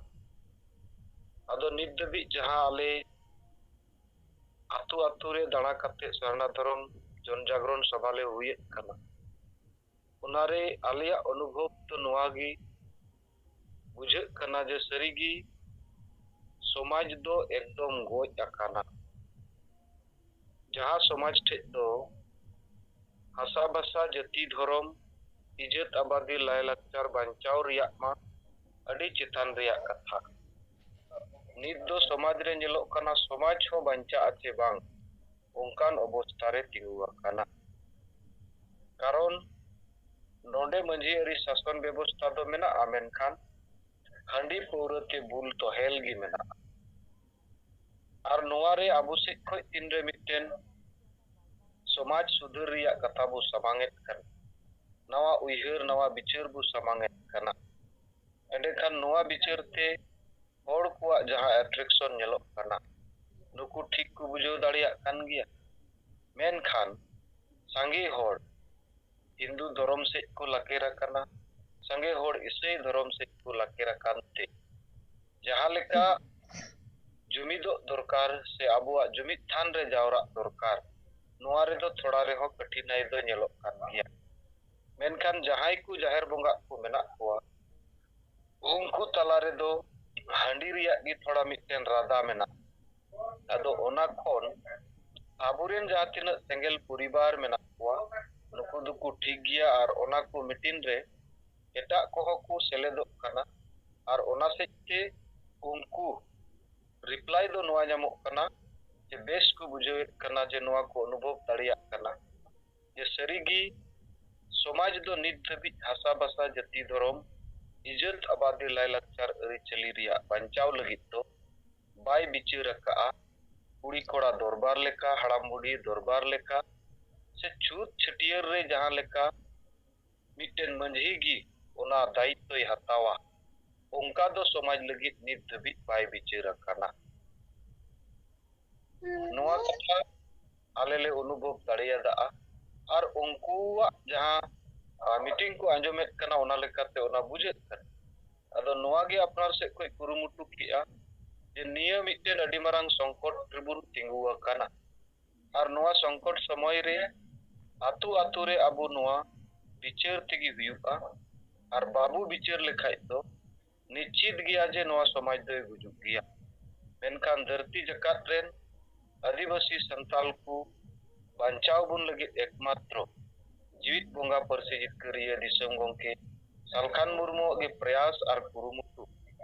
ᱟᱫᱚ ᱱᱤᱛ ᱫᱷᱟᱹᱵᱤᱡ ᱡᱟᱦᱟᱸ ᱟᱞᱮ ᱟᱹᱛᱩ ᱟᱹᱛᱩ ᱨᱮ ᱫᱟᱬᱟ ᱠᱟᱛᱮ ᱥᱟᱨᱱᱟ ᱫᱷᱚᱨᱚᱢ ᱡᱚᱱ ᱡᱟᱜᱽᱨᱚᱱ ᱥᱚᱵᱷᱟ ᱞᱮ ᱦᱩᱭᱮᱫ ᱠᱟᱱᱟ, ᱚᱱᱟᱨᱮ ᱟᱞᱮᱭᱟᱜ ᱚᱱᱩᱵᱷᱚᱵ ᱫᱚ ᱱᱚᱣᱟ ᱜᱮ ᱵᱩᱡᱷᱟᱹᱜ ᱠᱟᱱᱟ ᱡᱮ ᱥᱟᱹᱨᱤᱜᱮ ᱥᱚᱢᱟᱡᱽ ᱫᱚ ᱮᱠᱫᱚᱢ ᱜᱚᱡ ᱟᱠᱟᱱᱟ᱾ ᱡᱟᱦᱟᱸ ᱥᱚᱢᱟᱡᱽ ᱴᱷᱮᱡ ᱫᱚ ᱦᱟᱥᱟ ᱵᱷᱟᱥᱟ, ᱡᱟᱹᱛᱤ, ᱫᱷᱚᱨᱚᱢ, ᱤᱡᱽᱡᱚᱛ ᱟᱵᱟᱫᱤ, ᱞᱟᱭᱼᱞᱟᱠᱪᱟᱨ ᱵᱟᱧᱪᱟᱣ ᱨᱮᱭᱟᱜ ᱢᱟ ᱟᱹᱰᱤ ᱪᱮᱛᱟᱱ ᱨᱮᱭᱟᱜ ᱠᱟᱛᱷᱟ᱾ ᱱᱤᱛ ᱫᱚ ᱥᱚᱢᱟᱡᱽ ᱨᱮ ᱧᱮᱞᱚᱜ ᱠᱟᱱᱟ, ᱥᱚᱢᱟᱡᱽ ᱦᱚᱸ ᱵᱟᱧᱪᱟᱜᱼᱟ ᱪᱮ ᱵᱟᱝ, ᱚᱱᱠᱟᱱ ᱚᱵᱚᱥᱛᱷᱟ ᱨᱮ ᱛᱤᱸᱜᱩ ᱟᱠᱟᱱᱟ᱾ ᱠᱟᱨᱚᱱ ᱱᱚᱰᱮ ᱢᱟᱹᱡᱷᱤ ᱟᱹᱨᱤ ᱥᱟᱥᱚᱱ ᱵᱮᱵᱚᱥᱛᱷᱟ ᱫᱚ ᱢᱮᱱᱟᱜᱼᱟ, ᱢᱮᱱᱠᱷᱟᱱ ᱦᱟᱺᱰᱤ ᱯᱟᱹᱣᱨᱟᱹ ᱛᱮ ᱵᱩᱞ ᱛᱚᱦᱮᱞ ᱜᱮ ᱢᱮᱱᱟᱜᱼᱟ᱾ ᱟᱨ ᱱᱚᱣᱟ ᱨᱮ ᱟᱵᱚ ᱥᱮᱫ ᱠᱷᱚᱱ ᱛᱤᱱᱨᱮ ᱢᱤᱫᱴᱮᱱ ᱥᱚᱢᱟᱡᱽ ᱥᱩᱫᱷᱟᱹᱨ ᱨᱮᱭᱟᱜ ᱠᱟᱛᱷᱟ ᱵᱚ ᱥᱟᱢᱟᱝ ᱮᱫ ᱠᱟᱱᱟ, ᱱᱟᱣᱟ ᱩᱭᱦᱟᱹᱨ, ᱱᱟᱣᱟ ᱵᱤᱪᱟᱹᱨ ᱵᱚ ᱥᱟᱢᱟᱝ ᱮᱫ ᱠᱟᱱᱟ, ᱮᱸᱰᱮᱠᱷᱟᱱ ᱱᱚᱣᱟ ᱵᱤᱪᱟᱹᱨ ᱛᱮ ᱦᱚᱲ ᱠᱚᱣᱟᱜ ᱡᱟᱦᱟᱸ attraction ᱧᱮᱞᱚᱜ ᱠᱟᱱᱟ, ᱱᱩᱠᱩ ᱴᱷᱤᱠ ᱠᱚ ᱵᱩᱡᱷᱟᱹᱣ ᱫᱟᱲᱮᱭᱟᱜ ᱠᱟᱱ ᱜᱮᱭᱟ᱾ ᱢᱮᱱᱠᱷᱟᱱ ᱥᱟᱸᱜᱮ ᱦᱚᱲ ᱦᱤᱱᱫᱩ ᱫᱷᱚᱨᱚᱢ ᱥᱮᱫ ᱠᱚ ᱞᱟᱠᱮᱨ ᱟᱠᱟᱱᱟ, ᱥᱟᱸᱜᱮ ᱦᱚᱲ ᱤᱥᱟᱹᱭ ᱫᱷᱚᱨᱚᱢ ᱥᱮᱫ ᱠᱚ ᱞᱟᱠᱮᱨ ᱟᱠᱟᱱ ᱛᱮ, ᱡᱟᱦᱟᱸ ᱞᱮᱠᱟ ᱡᱩᱢᱤᱫᱚᱜ ᱫᱚᱨᱠᱟᱨ ᱥᱮ ᱟᱵᱚᱣᱟᱜ ᱡᱩᱢᱤᱫ ᱛᱷᱟᱱ ᱨᱮ ᱡᱟᱣᱨᱟᱜ ᱫᱚᱨᱠᱟᱨ, ᱱᱚᱣᱟ ᱨᱮᱫᱚ ᱛᱷᱚᱲᱟ ᱨᱮᱦᱚᱸ ᱠᱟᱹᱴᱷᱤᱱᱟᱭ ᱫᱚ ᱧᱮᱞᱚᱜ ᱠᱟᱱ ᱜᱮᱭᱟ᱾ ᱢᱮᱱᱠᱷᱟᱱ ᱡᱟᱦᱟᱸᱭ ᱠᱚ ᱡᱟᱦᱮᱨ ᱵᱚᱸᱜᱟ ᱠᱚ ᱢᱮᱱᱟᱜ ᱠᱚᱣᱟ, ᱩᱱᱠᱩ ᱛᱟᱞᱟ ᱨᱮᱫᱚ ᱦᱟᱺᱰᱤ ᱨᱮᱭᱟᱜ ᱜᱮ ᱛᱷᱚᱲᱟ ᱢᱤᱫᱴᱮᱱ ᱨᱟᱫᱟ ᱢᱮᱱᱟᱜᱼᱟ᱾ ᱟᱫᱚ ᱚᱱᱟ ᱠᱷᱚᱱ ᱟᱵᱚᱨᱮᱱ ᱡᱟᱦᱟᱸ ᱛᱤᱱᱟᱹᱜ ᱥᱮᱸᱜᱮᱞ ᱯᱚᱨᱤᱵᱟᱨ ᱢᱮᱱᱟᱜ ᱠᱚᱣᱟ, ᱱᱩᱠᱩ ᱫᱚᱠᱚ ᱴᱷᱤᱠ ᱜᱮᱭᱟ ᱟᱨ ᱚᱱᱟ ᱠᱚ meeting ᱨᱮ ᱮᱴᱟᱜ ᱠᱚᱦᱚᱸ ᱠᱚ ᱥᱮᱞᱮᱫᱚᱜ ᱠᱟᱱᱟ᱾ ᱟᱨ ᱚᱱᱟ ᱥᱮᱫ ᱛᱮ ᱩᱱᱠᱩ reply ᱫᱚ ᱱᱚᱣᱟ ᱧᱟᱢᱚᱜ ᱠᱟᱱᱟ ᱡᱮ ᱵᱮᱥ ᱠᱚ ᱵᱩᱡᱷᱟᱹᱣᱮᱫ ᱠᱟᱱᱟ, ᱡᱮ ᱱᱚᱣᱟ ᱠᱚ ᱚᱱᱩᱵᱷᱚᱵ ᱫᱟᱲᱮᱭᱟᱜ ᱠᱟᱱᱟ ᱡᱮ ᱥᱟᱹᱨᱤᱜᱮ ᱥᱚᱢᱟᱡᱽ ᱫᱚ ᱱᱤᱛ ᱫᱷᱟᱹᱵᱤᱡ ᱦᱟᱥᱟ ᱵᱷᱟᱥᱟ, ᱡᱟᱹᱛᱤ, ᱫᱷᱚᱨᱚᱢ, ᱤᱡᱽᱡᱚᱛ ᱟᱵᱟᱫᱤ, ᱞᱟᱭᱼᱞᱟᱠᱪᱟᱨ, ᱟᱹᱨᱤᱪᱟᱹᱞᱤ ᱨᱮᱭᱟᱜ ᱵᱟᱧᱪᱟᱣ ᱞᱟᱹᱜᱤᱫ ᱫᱚ ᱵᱟᱭ ᱵᱤᱪᱟᱹᱨ ᱟᱠᱟᱜᱼᱟ᱾ ᱠᱩᱲᱤ ᱠᱚᱲᱟ ᱫᱚᱨᱵᱟᱨ ᱞᱮᱠᱟ, ᱦᱟᱲᱟᱢ ᱵᱩᱰᱷᱤ ᱫᱚᱨᱵᱟᱨ ᱞᱮᱠᱟ, ᱥᱮ ᱪᱷᱩᱛ ᱪᱷᱟᱹᱴᱭᱟᱹᱨ ᱨᱮ ᱡᱟᱦᱟᱸ ᱞᱮᱠᱟ ᱢᱤᱫᱴᱮᱱ ᱢᱟᱹᱡᱷᱤ ᱜᱮ ᱚᱱᱟ ᱫᱟᱭᱤᱛᱛᱚᱭ ᱦᱟᱛᱟᱣᱟ, ᱚᱱᱠᱟ ᱫᱚ ᱥᱚᱢᱟᱡᱽ ᱞᱟᱹᱜᱤᱫ ᱱᱤᱛ ᱫᱷᱟᱹᱵᱤᱡ ᱵᱟᱭ ᱵᱤᱪᱟᱹᱨ ᱟᱠᱟᱱᱟ᱾ ᱱᱚᱣᱟ ᱠᱟᱛᱷᱟ ᱟᱞᱮ ᱞᱮ ᱚᱱᱩᱵᱷᱚᱵ ᱫᱟᱲᱮᱭᱟᱫᱟ᱾ ᱟᱨ ᱩᱱᱠᱩᱣᱟᱜ ᱡᱟᱦᱟᱸ, ᱟ, meeting ᱠᱚ ᱟᱸᱡᱚᱢᱮᱫ ᱠᱟᱱᱟ, ᱚᱱᱟ ᱞᱮᱠᱟᱛᱮ ᱚᱱᱟ ᱵᱩᱡᱷᱟᱹᱜ ᱠᱟᱱᱟ᱾ ᱟᱫᱚ ᱱᱚᱣᱟ ᱜᱮ ᱟᱯᱱᱟᱨ ᱥᱮᱫ ᱠᱷᱚᱱ ᱠᱩᱨᱩᱢᱩᱴᱩ ᱠᱮᱜᱼᱟ ᱡᱮ ᱱᱤᱭᱟᱹ ᱢᱤᱫᱴᱮᱱ ᱟᱹᱰᱤ ᱢᱟᱨᱟᱝ ᱥᱚᱝᱠᱚᱴ ᱨᱮᱵᱚᱱ ᱛᱤᱸᱜᱩ ᱟᱠᱟᱱᱟ᱾ ᱟᱨ ᱱᱚᱣᱟ ᱥᱚᱝᱠᱚᱴ ᱥᱚᱢᱚᱭ ᱨᱮ ᱟᱛᱳ ᱟᱛᱳ ᱨᱮ ᱟᱵᱚ ᱱᱚᱣᱟ ᱵᱤᱪᱟᱹᱨ ᱛᱮᱜᱮ ᱦᱩᱭᱩᱜᱼᱟ᱾ ᱟᱨ ᱵᱟᱵᱚ ᱵᱤᱪᱟᱹᱨ ᱞᱮᱠᱷᱟᱡ ᱫᱚ ᱱᱤᱥᱪᱤᱛ ᱜᱮᱭᱟ ᱡᱮ ᱱᱚᱣᱟ ᱥᱚᱢᱟᱡᱽ ᱫᱚᱭ ᱜᱩᱡᱩᱜ ᱜᱮᱭᱟ᱾ ᱢᱮᱱᱠᱷᱟᱱ ᱫᱷᱟᱹᱨᱛᱤ ᱡᱟᱠᱟᱛ ᱨᱮᱱ ᱟᱹᱫᱤᱵᱟᱹᱥᱤ ᱥᱟᱱᱛᱟᱞ ᱠᱚ ᱵᱟᱧᱪᱟᱣ ᱵᱚᱱ ᱞᱟᱹᱜᱤᱫ ᱮᱠᱢᱟᱛᱨᱚ ᱡᱤᱣᱤᱫ ᱵᱚᱸᱜᱟ ᱯᱟᱹᱨᱥᱤ ᱡᱤᱛᱠᱟᱹᱨᱤᱭᱟᱹ ᱫᱤᱥᱚᱢ ᱜᱚᱢᱠᱮ ᱥᱟᱞᱠᱷᱟᱱ ᱢᱩᱨᱢᱩᱣᱟᱜ ᱜᱮ ᱯᱨᱚᱭᱟᱥ ᱟᱨ ᱠᱩᱨᱩᱢᱩᱴᱩ᱾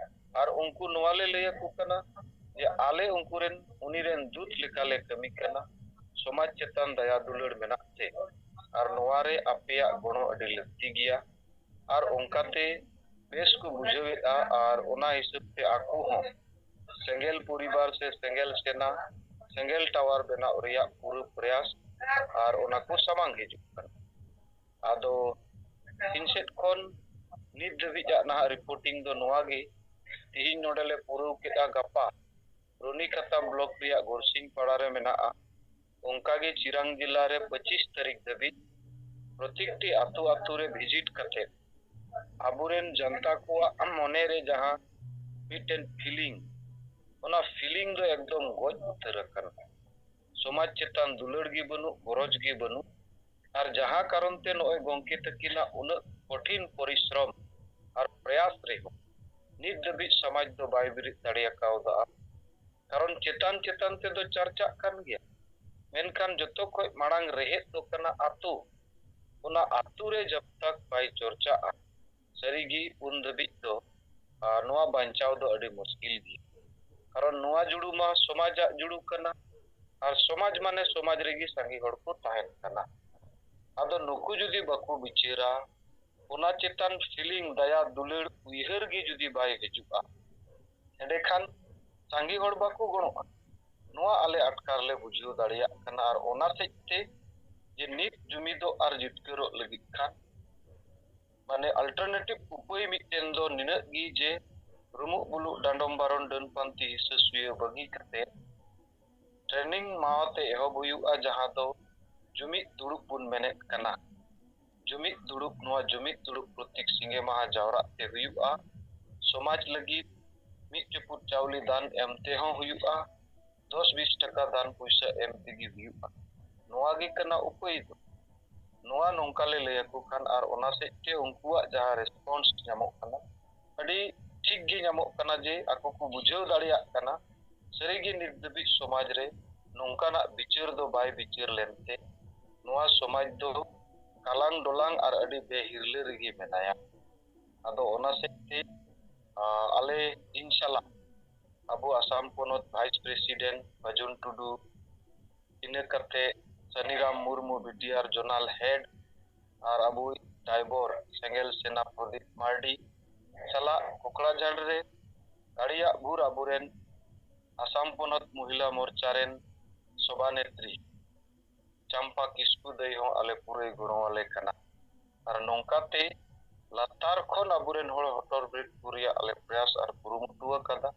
ᱟᱨ ᱩᱱᱠᱩ ᱱᱚᱣᱟ ᱞᱮ ᱞᱟᱹᱭ ᱟᱠᱚ ᱠᱟᱱᱟ ᱡᱮ ᱟᱞᱮ ᱩᱱᱠᱩ ᱨᱮᱱ, ᱩᱱᱤ ᱨᱮᱱ ᱫᱩᱛ ᱞᱮᱠᱟᱞᱮ ᱠᱟᱹᱢᱤ ᱠᱟᱱᱟ᱾ ᱥᱚᱢᱟᱡᱽ ᱪᱮᱛᱟᱱ ᱫᱟᱭᱟ ᱫᱩᱞᱟᱹᱲ ᱢᱮᱱᱟᱜ ᱛᱮ, ᱟᱨ ᱱᱚᱣᱟ ᱨᱮ ᱟᱯᱮᱭᱟᱜ ᱜᱚᱲᱚ ᱟᱹᱰᱤ ᱞᱟᱹᱠᱛᱤ ᱜᱮᱭᱟ᱾ ᱟᱨ ᱚᱱᱠᱟᱛᱮ ᱵᱮᱥ ᱠᱚ ᱵᱩᱡᱷᱟᱹᱣᱮᱫᱼᱟ, ᱟᱨ ᱚᱱᱟ ᱦᱤᱥᱟᱹᱵ ᱛᱮ ᱟᱠᱚ ᱦᱚᱸ ᱥᱮᱸᱜᱮᱞ ᱯᱚᱨᱤᱵᱟᱨ ᱥᱮ ᱥᱮᱸᱜᱮᱞ ᱥᱮᱱᱟ, ᱥᱮᱸᱜᱮᱞ ᱴᱟᱣᱟᱨ ᱵᱮᱱᱟᱣ ᱨᱮᱭᱟᱜ ᱯᱩᱨᱟᱹ ᱯᱨᱚᱭᱟᱥ, ᱟᱨ ᱚᱱᱟ ᱠᱚ ᱥᱟᱢᱟᱝ ᱦᱤᱡᱩᱜ ᱠᱟᱱᱟ᱾ ᱟᱫᱚ ᱤᱧ ᱥᱮᱫ ᱠᱷᱚᱱ ᱱᱤᱛ ᱫᱷᱟᱹᱵᱤᱡᱟᱜ ᱱᱟᱦᱟᱜ ᱨᱤᱯᱳᱨᱴᱤᱝ ᱫᱚ ᱱᱚᱣᱟ ᱜᱮ, ᱛᱮᱦᱮᱧ ᱱᱚᱰᱮ ᱞᱮ ᱯᱩᱨᱟᱹᱣ ᱠᱮᱫᱼᱟ, ᱜᱟᱯᱟ ᱨᱩᱱᱤᱠᱟᱛᱟ ᱵᱞᱚᱠ ᱨᱮᱭᱟᱜ ᱜᱚᱨᱥᱤᱝ ᱯᱟᱲᱟ ᱨᱮ ᱢᱮᱱᱟᱜᱼᱟ᱾ ᱚᱱᱠᱟᱜᱮ ᱪᱤᱨᱟᱝ ᱡᱮᱞᱟ ᱨᱮ ᱯᱚᱸᱪᱤᱥ ᱛᱟᱹᱨᱤᱠᱷ ᱫᱷᱟᱹᱵᱤᱡ ᱯᱨᱚᱛᱮᱠᱴᱤ ᱟᱛᱳ ᱟᱛᱳ ᱨᱮ ᱵᱷᱤᱡᱤᱴ ᱠᱟᱛᱮ ᱟᱵᱚᱨᱮᱱ ᱡᱟᱱᱛᱟ ᱠᱚᱣᱟᱜ ᱢᱚᱱᱮ ᱨᱮ ᱡᱟᱦᱟᱸ ᱢᱤᱫᱴᱮᱱ ᱯᱷᱤᱞᱤᱝ, ᱚᱱᱟ ᱯᱷᱤᱞᱤᱝ ᱫᱚ ᱮᱠᱫᱚᱢ ᱜᱚᱡ ᱩᱛᱟᱹᱨ ᱟᱠᱟᱱᱟ᱾ ᱥᱚᱢᱟᱡᱽ ᱪᱮᱛᱟᱱ ᱫᱩᱞᱟᱹᱲ ᱜᱮ ᱵᱟᱹᱱᱩᱜ, ᱜᱚᱨᱚᱡᱽ ᱜᱮ ᱵᱟᱹᱱᱩᱜ᱾ ᱟᱨ ᱡᱟᱦᱟᱸ ᱠᱟᱨᱚᱱ ᱛᱮ ᱱᱚᱜᱼᱚᱭ ᱜᱚᱢᱠᱮ ᱛᱟᱹᱠᱤᱱᱟᱜ ᱩᱱᱟᱹᱜ ᱠᱚᱴᱷᱤᱱ ᱯᱚᱨᱤᱥᱨᱚᱢ ᱟᱨ ᱯᱨᱚᱭᱟᱥ ᱨᱮᱦᱚᱸ ᱱᱤᱛ ᱫᱷᱟᱹᱵᱤᱡ ᱥᱚᱢᱟᱡᱽ ᱫᱚ ᱵᱟᱭ ᱵᱮᱨᱮᱫ ᱫᱟᱲᱮ ᱟᱠᱟᱣᱫᱟ᱾ ᱠᱟᱨᱚᱱ ᱪᱮᱛᱟᱱ ᱪᱮᱛᱟᱱ ᱛᱮᱫᱚ ᱪᱟᱨᱪᱟᱜ ᱠᱟᱱ ᱜᱮᱭᱟ, ᱢᱮᱱᱠᱷᱟᱱ ᱡᱚᱛᱚ ᱠᱷᱚᱡ ᱢᱟᱲᱟᱝ ᱨᱮᱦᱮᱫ ᱫᱚ ᱠᱟᱱᱟ ᱟᱛᱳ᱾ ᱚᱱᱟ ᱟᱛᱳ ᱨᱮ ᱡᱟᱵ ᱛᱟᱠ ᱵᱟᱭ ᱪᱚᱨᱪᱟᱜᱼᱟ, ᱥᱟᱹᱨᱤᱜᱮ ᱩᱱ ᱫᱷᱟᱹᱵᱤᱡ ᱫᱚ, ᱟᱨ, ᱱᱚᱣᱟ ᱵᱟᱧᱪᱟᱣ ᱫᱚ ᱟᱹᱰᱤ ᱢᱩᱥᱠᱤᱞ ᱜᱮᱭᱟ᱾ ᱠᱟᱨᱚᱱ ᱱᱚᱣᱟ ᱡᱩᱲᱩ ᱢᱟ ᱥᱚᱢᱟᱡᱟᱜ ᱡᱩᱲᱩ ᱠᱟᱱᱟ, ᱟᱨ ᱥᱚᱢᱟᱡᱽ ᱢᱟᱱᱮ ᱥᱚᱢᱟᱡᱽ ᱨᱮᱜᱮ ᱥᱟᱸᱜᱮ ᱦᱚᱲ ᱠᱚ ᱛᱟᱦᱮᱱ ᱠᱟᱱᱟ᱾ ᱟᱫᱚ ᱱᱩᱠᱩ ᱡᱩᱫᱤ ᱵᱟᱠᱚ ᱵᱤᱪᱟᱹᱨᱟ, ᱚᱱᱟ ᱪᱮᱛᱟᱱ ᱯᱷᱤᱞᱤᱝ, ᱫᱟᱭᱟ ᱫᱩᱞᱟᱹᱲ, ᱩᱭᱦᱟᱹᱨ ᱜᱮ ᱡᱩᱫᱤ ᱵᱟᱭ ᱦᱤᱡᱩᱜᱼᱟ, ᱮᱸᱰᱮᱠᱷᱟᱱ ᱥᱟᱸᱜᱮ ᱦᱚᱲ ᱵᱟᱠᱚ ᱜᱚᱲᱚᱜᱼᱟ᱾ ᱱᱚᱣᱟ ᱟᱞᱮ ᱟᱴᱠᱟᱨ ᱞᱮ ᱵᱩᱡᱷᱟᱹᱣ ᱫᱟᱲᱮᱭᱟᱜ ᱠᱟᱱᱟ, ᱟᱨ ᱚᱱᱟ ᱥᱮᱫ ᱛᱮ ᱡᱮ ᱱᱤᱛ ᱡᱩᱢᱤᱫᱚᱜ ᱟᱨ ᱡᱤᱛᱠᱟᱹᱨᱚᱜ ᱞᱟᱹᱜᱤᱫ ᱠᱷᱟᱱ, ᱢᱟᱱᱮ, ᱟᱞᱴᱟᱨᱱᱮᱴᱤᱵᱷ ᱩᱯᱟᱹᱭ ᱢᱤᱫᱴᱮᱱ ᱫᱚ ᱱᱤᱱᱟᱹᱜ ᱜᱮ ᱡᱮ ᱨᱩᱢᱩᱜ ᱵᱩᱞᱩᱜ ᱰᱟᱸᱰᱚᱢ ᱵᱟᱨᱚᱱ ᱰᱟᱹᱱ ᱯᱟᱱᱛᱮ ᱦᱤᱥᱟᱹ ᱥᱩᱭᱟᱹ ᱵᱟᱹᱜᱤ ᱠᱟᱛᱮ ᱴᱨᱮᱱᱤᱝ ᱢᱟᱣᱟᱛᱮ ᱮᱦᱚᱵ ᱦᱩᱭᱩᱜᱼᱟ, ᱡᱟᱦᱟᱸ ᱫᱚ ᱡᱩᱢᱤᱫ ᱫᱩᱲᱩᱵ ᱵᱚᱱ ᱢᱮᱱᱮᱫ ᱠᱟᱱᱟ᱾ ᱡᱩᱢᱤᱫ ᱫᱩᱲᱩᱵ, ᱱᱚᱣᱟ ᱡᱩᱢᱤᱫ ᱫᱩᱲᱩᱵ ᱯᱨᱚᱛᱮᱠ ᱥᱤᱸᱜᱮ ᱢᱟᱦᱟ ᱡᱟᱣᱨᱟᱜ ᱛᱮ ᱦᱩᱭᱩᱜᱼᱟ᱾ ᱥᱚᱢᱟᱡᱽ ᱞᱟᱹᱜᱤᱫ ᱢᱤᱫ ᱪᱩᱯᱩᱫ ᱪᱟᱣᱞᱮ ᱫᱟᱱ ᱮᱢ ᱛᱮᱦᱚᱸ ᱦᱩᱭᱩᱜᱼᱟ, ᱫᱚᱥ ᱵᱤᱥ ᱴᱟᱠᱟ ᱫᱟᱱ ᱯᱚᱭᱥᱟ ᱮᱢ ᱛᱮᱜᱮ ᱦᱩᱭᱩᱜᱼᱟ᱾ ᱱᱚᱣᱟ ᱜᱮ ᱠᱟᱱᱟ ᱩᱯᱟᱹᱭ ᱫᱚ᱾ ᱱᱚᱣᱟ ᱱᱚᱝᱠᱟ ᱞᱮ ᱞᱟᱹᱭ ᱟᱠᱚ ᱠᱷᱟᱱ, ᱟᱨ ᱚᱱᱟ ᱥᱮᱫ ᱛᱮ ᱩᱱᱠᱩᱣᱟᱜ ᱡᱟᱦᱟᱸ ᱨᱮᱥᱯᱚᱱᱥ ᱧᱟᱢᱚᱜ ᱠᱟᱱᱟ, ᱟᱹᱰᱤ ᱴᱷᱤᱠ ᱜᱮ ᱧᱟᱢᱚᱜ ᱠᱟᱱᱟ ᱡᱮ ᱟᱠᱚ ᱠᱚ ᱵᱩᱡᱷᱟᱹᱣ ᱫᱟᱲᱮᱭᱟᱜ ᱠᱟᱱᱟ ᱥᱟᱹᱨᱤᱜᱮ ᱱᱤᱛ ᱫᱷᱟᱹᱵᱤᱡ ᱥᱚᱢᱟᱡᱽ ᱨᱮ ᱱᱚᱝᱠᱟᱱᱟᱜ ᱵᱤᱪᱟᱹᱨ ᱫᱚ ᱵᱟᱭ ᱵᱤᱪᱟᱹᱨ ᱞᱮᱱᱛᱮ ᱱᱚᱣᱟ ᱥᱚᱢᱟᱡᱽ ᱫᱚ ᱠᱟᱞᱟᱝ ᱰᱚᱞᱟᱝ ᱟᱨ ᱟᱹᱰᱤ ᱵᱮᱦᱤᱨᱞᱟᱹ ᱨᱮᱜᱮ ᱢᱮᱱᱟᱭᱟ᱾ ᱟᱫᱚ ᱚᱱᱟ ᱥᱮᱫ ᱛᱮ, ᱟ, ᱟᱞᱮ ᱤᱧ ᱥᱟᱞᱟᱜ ᱟᱵᱚ ᱟᱥᱟᱢ ᱯᱚᱱᱚᱛ ᱵᱷᱟᱭᱤᱥ ᱯᱨᱮᱥᱤᱰᱮᱱᱴ ᱵᱟᱡᱩᱱ ᱴᱩᱰᱩ, ᱤᱱᱟᱹ ᱠᱟᱛᱮ ᱥᱟᱱᱤᱨᱟᱢ ᱢᱩᱨᱢᱩ, ᱵᱤᱴᱤᱟᱨ ᱡᱳᱱᱟᱞ ᱦᱮᱰ, ᱟᱨ ᱟᱵᱚᱭᱤᱡ ᱰᱟᱭᱵᱚᱨ ᱥᱮᱸᱜᱮᱞ ᱥᱮᱱᱟ ᱯᱨᱚᱫᱤᱯ ᱢᱟᱨᱰᱤ ᱥᱟᱞᱟᱜ ᱠᱚᱠᱲᱟᱡᱷᱟᱲ ᱨᱮ ᱫᱟᱲᱮᱭᱟᱜ ᱵᱷᱳᱨ ᱟᱵᱚᱨᱮᱱ ᱟᱥᱟᱢ ᱯᱚᱱᱚᱛ ᱢᱚᱦᱤᱞᱟ ᱢᱳᱨᱪᱟ ᱨᱮᱱ ᱥᱚᱵᱷᱟᱱᱮᱛᱨᱤ ᱪᱟᱢᱯᱟ ᱠᱤᱥᱠᱩ ᱫᱟᱹᱭ ᱦᱚᱸ ᱟᱞᱮ ᱯᱩᱨᱟᱹᱭ ᱜᱚᱲᱚ ᱟᱞᱮ ᱠᱟᱱᱟ᱾ ᱟᱨ ᱱᱚᱝᱠᱟᱛᱮ ᱞᱟᱛᱟᱨ ᱠᱷᱚᱱ ᱟᱵᱚᱨᱮᱱ ᱦᱚᱲ ᱦᱚᱴᱚᱨ ᱵᱤᱨᱤᱫ ᱠᱚ ᱨᱮᱭᱟᱜ ᱟᱞᱮ ᱯᱨᱚᱭᱟᱥ ᱟᱨ ᱠᱩᱨᱩᱢᱩᱴᱩ ᱟᱠᱟᱫᱟ᱾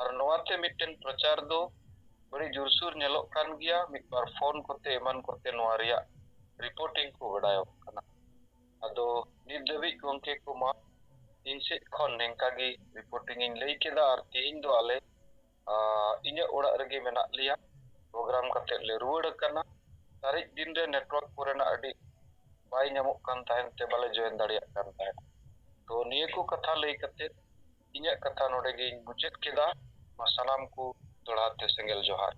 ᱟᱨ ᱱᱚᱣᱟᱛᱮ ᱢᱤᱫᱴᱮᱱ ᱯᱨᱚᱪᱟᱨ ᱫᱚ ᱟᱹᱰᱤ ᱡᱳᱨᱥᱳᱨ ᱧᱮᱞᱚᱜ ᱠᱟᱱ ᱜᱮᱭᱟ᱾ ᱢᱤᱫ ᱵᱟᱨ ᱯᱷᱳᱱ ᱠᱚᱛᱮ ᱮᱢᱟᱱ ᱠᱚᱛᱮ ᱱᱚᱣᱟ ᱨᱮᱭᱟᱜ ᱨᱤᱯᱳᱨᱴᱤᱝ ᱠᱚ ᱵᱟᱰᱟᱭᱚᱜ ᱠᱟᱱᱟ᱾ ᱟᱫᱚ ᱱᱤᱛ ᱫᱷᱟᱹᱵᱤᱡ ᱜᱚᱢᱠᱮ ᱠᱚ ᱢᱟ ᱤᱧ ᱥᱮᱫ ᱠᱷᱚᱱ ᱱᱤᱝᱠᱟ ᱜᱮ ᱨᱤᱯᱳᱨᱴᱤᱝ ᱤᱧ ᱞᱟᱹᱭ ᱠᱮᱫᱟ᱾ ᱟᱨ ᱛᱮᱦᱮᱧ ᱫᱚ ᱟᱞᱮ, ᱟ, ᱤᱧᱟᱹᱜ ᱚᱲᱟᱜ ᱨᱮᱜᱮ ᱢᱮᱱᱟᱜ ᱞᱮᱭᱟ᱾ ᱯᱨᱳᱜᱨᱟᱢ ᱠᱟᱛᱮ ᱞᱮ ᱨᱩᱣᱟᱹᱲ ᱟᱠᱟᱱᱟ᱾ ᱛᱟᱨᱮᱡ ᱫᱤᱱ ᱨᱮ ᱱᱮᱴᱣᱟᱨᱠ ᱠᱚᱨᱮᱱᱟᱜ ᱟᱹᱰᱤ ᱵᱟᱭ ᱧᱟᱢᱚᱜ ᱠᱟᱱ ᱛᱟᱦᱮᱱ ᱛᱮ ᱵᱟᱞᱮ ᱡᱚᱭᱮᱱ ᱫᱟᱲᱮᱭᱟᱜ ᱠᱟᱱ ᱛᱟᱦᱮᱱᱟ᱾ ᱛᱚ ᱱᱤᱭᱟᱹ ᱠᱚ ᱠᱟᱛᱷᱟ ᱞᱟᱹᱭ ᱠᱟᱛᱮ ᱤᱧᱟᱹᱜ ᱠᱟᱛᱷᱟ ᱱᱚᱰᱮ ᱜᱮᱧ ᱢᱩᱪᱟᱹᱫ ᱠᱮᱫᱟ᱾ ᱢᱟ ᱥᱟᱱᱟᱢ ᱠᱚ ᱫᱚᱲᱦᱟ ᱛᱮ ᱥᱮᱸᱜᱮᱞ ᱡᱚᱦᱟᱨ᱾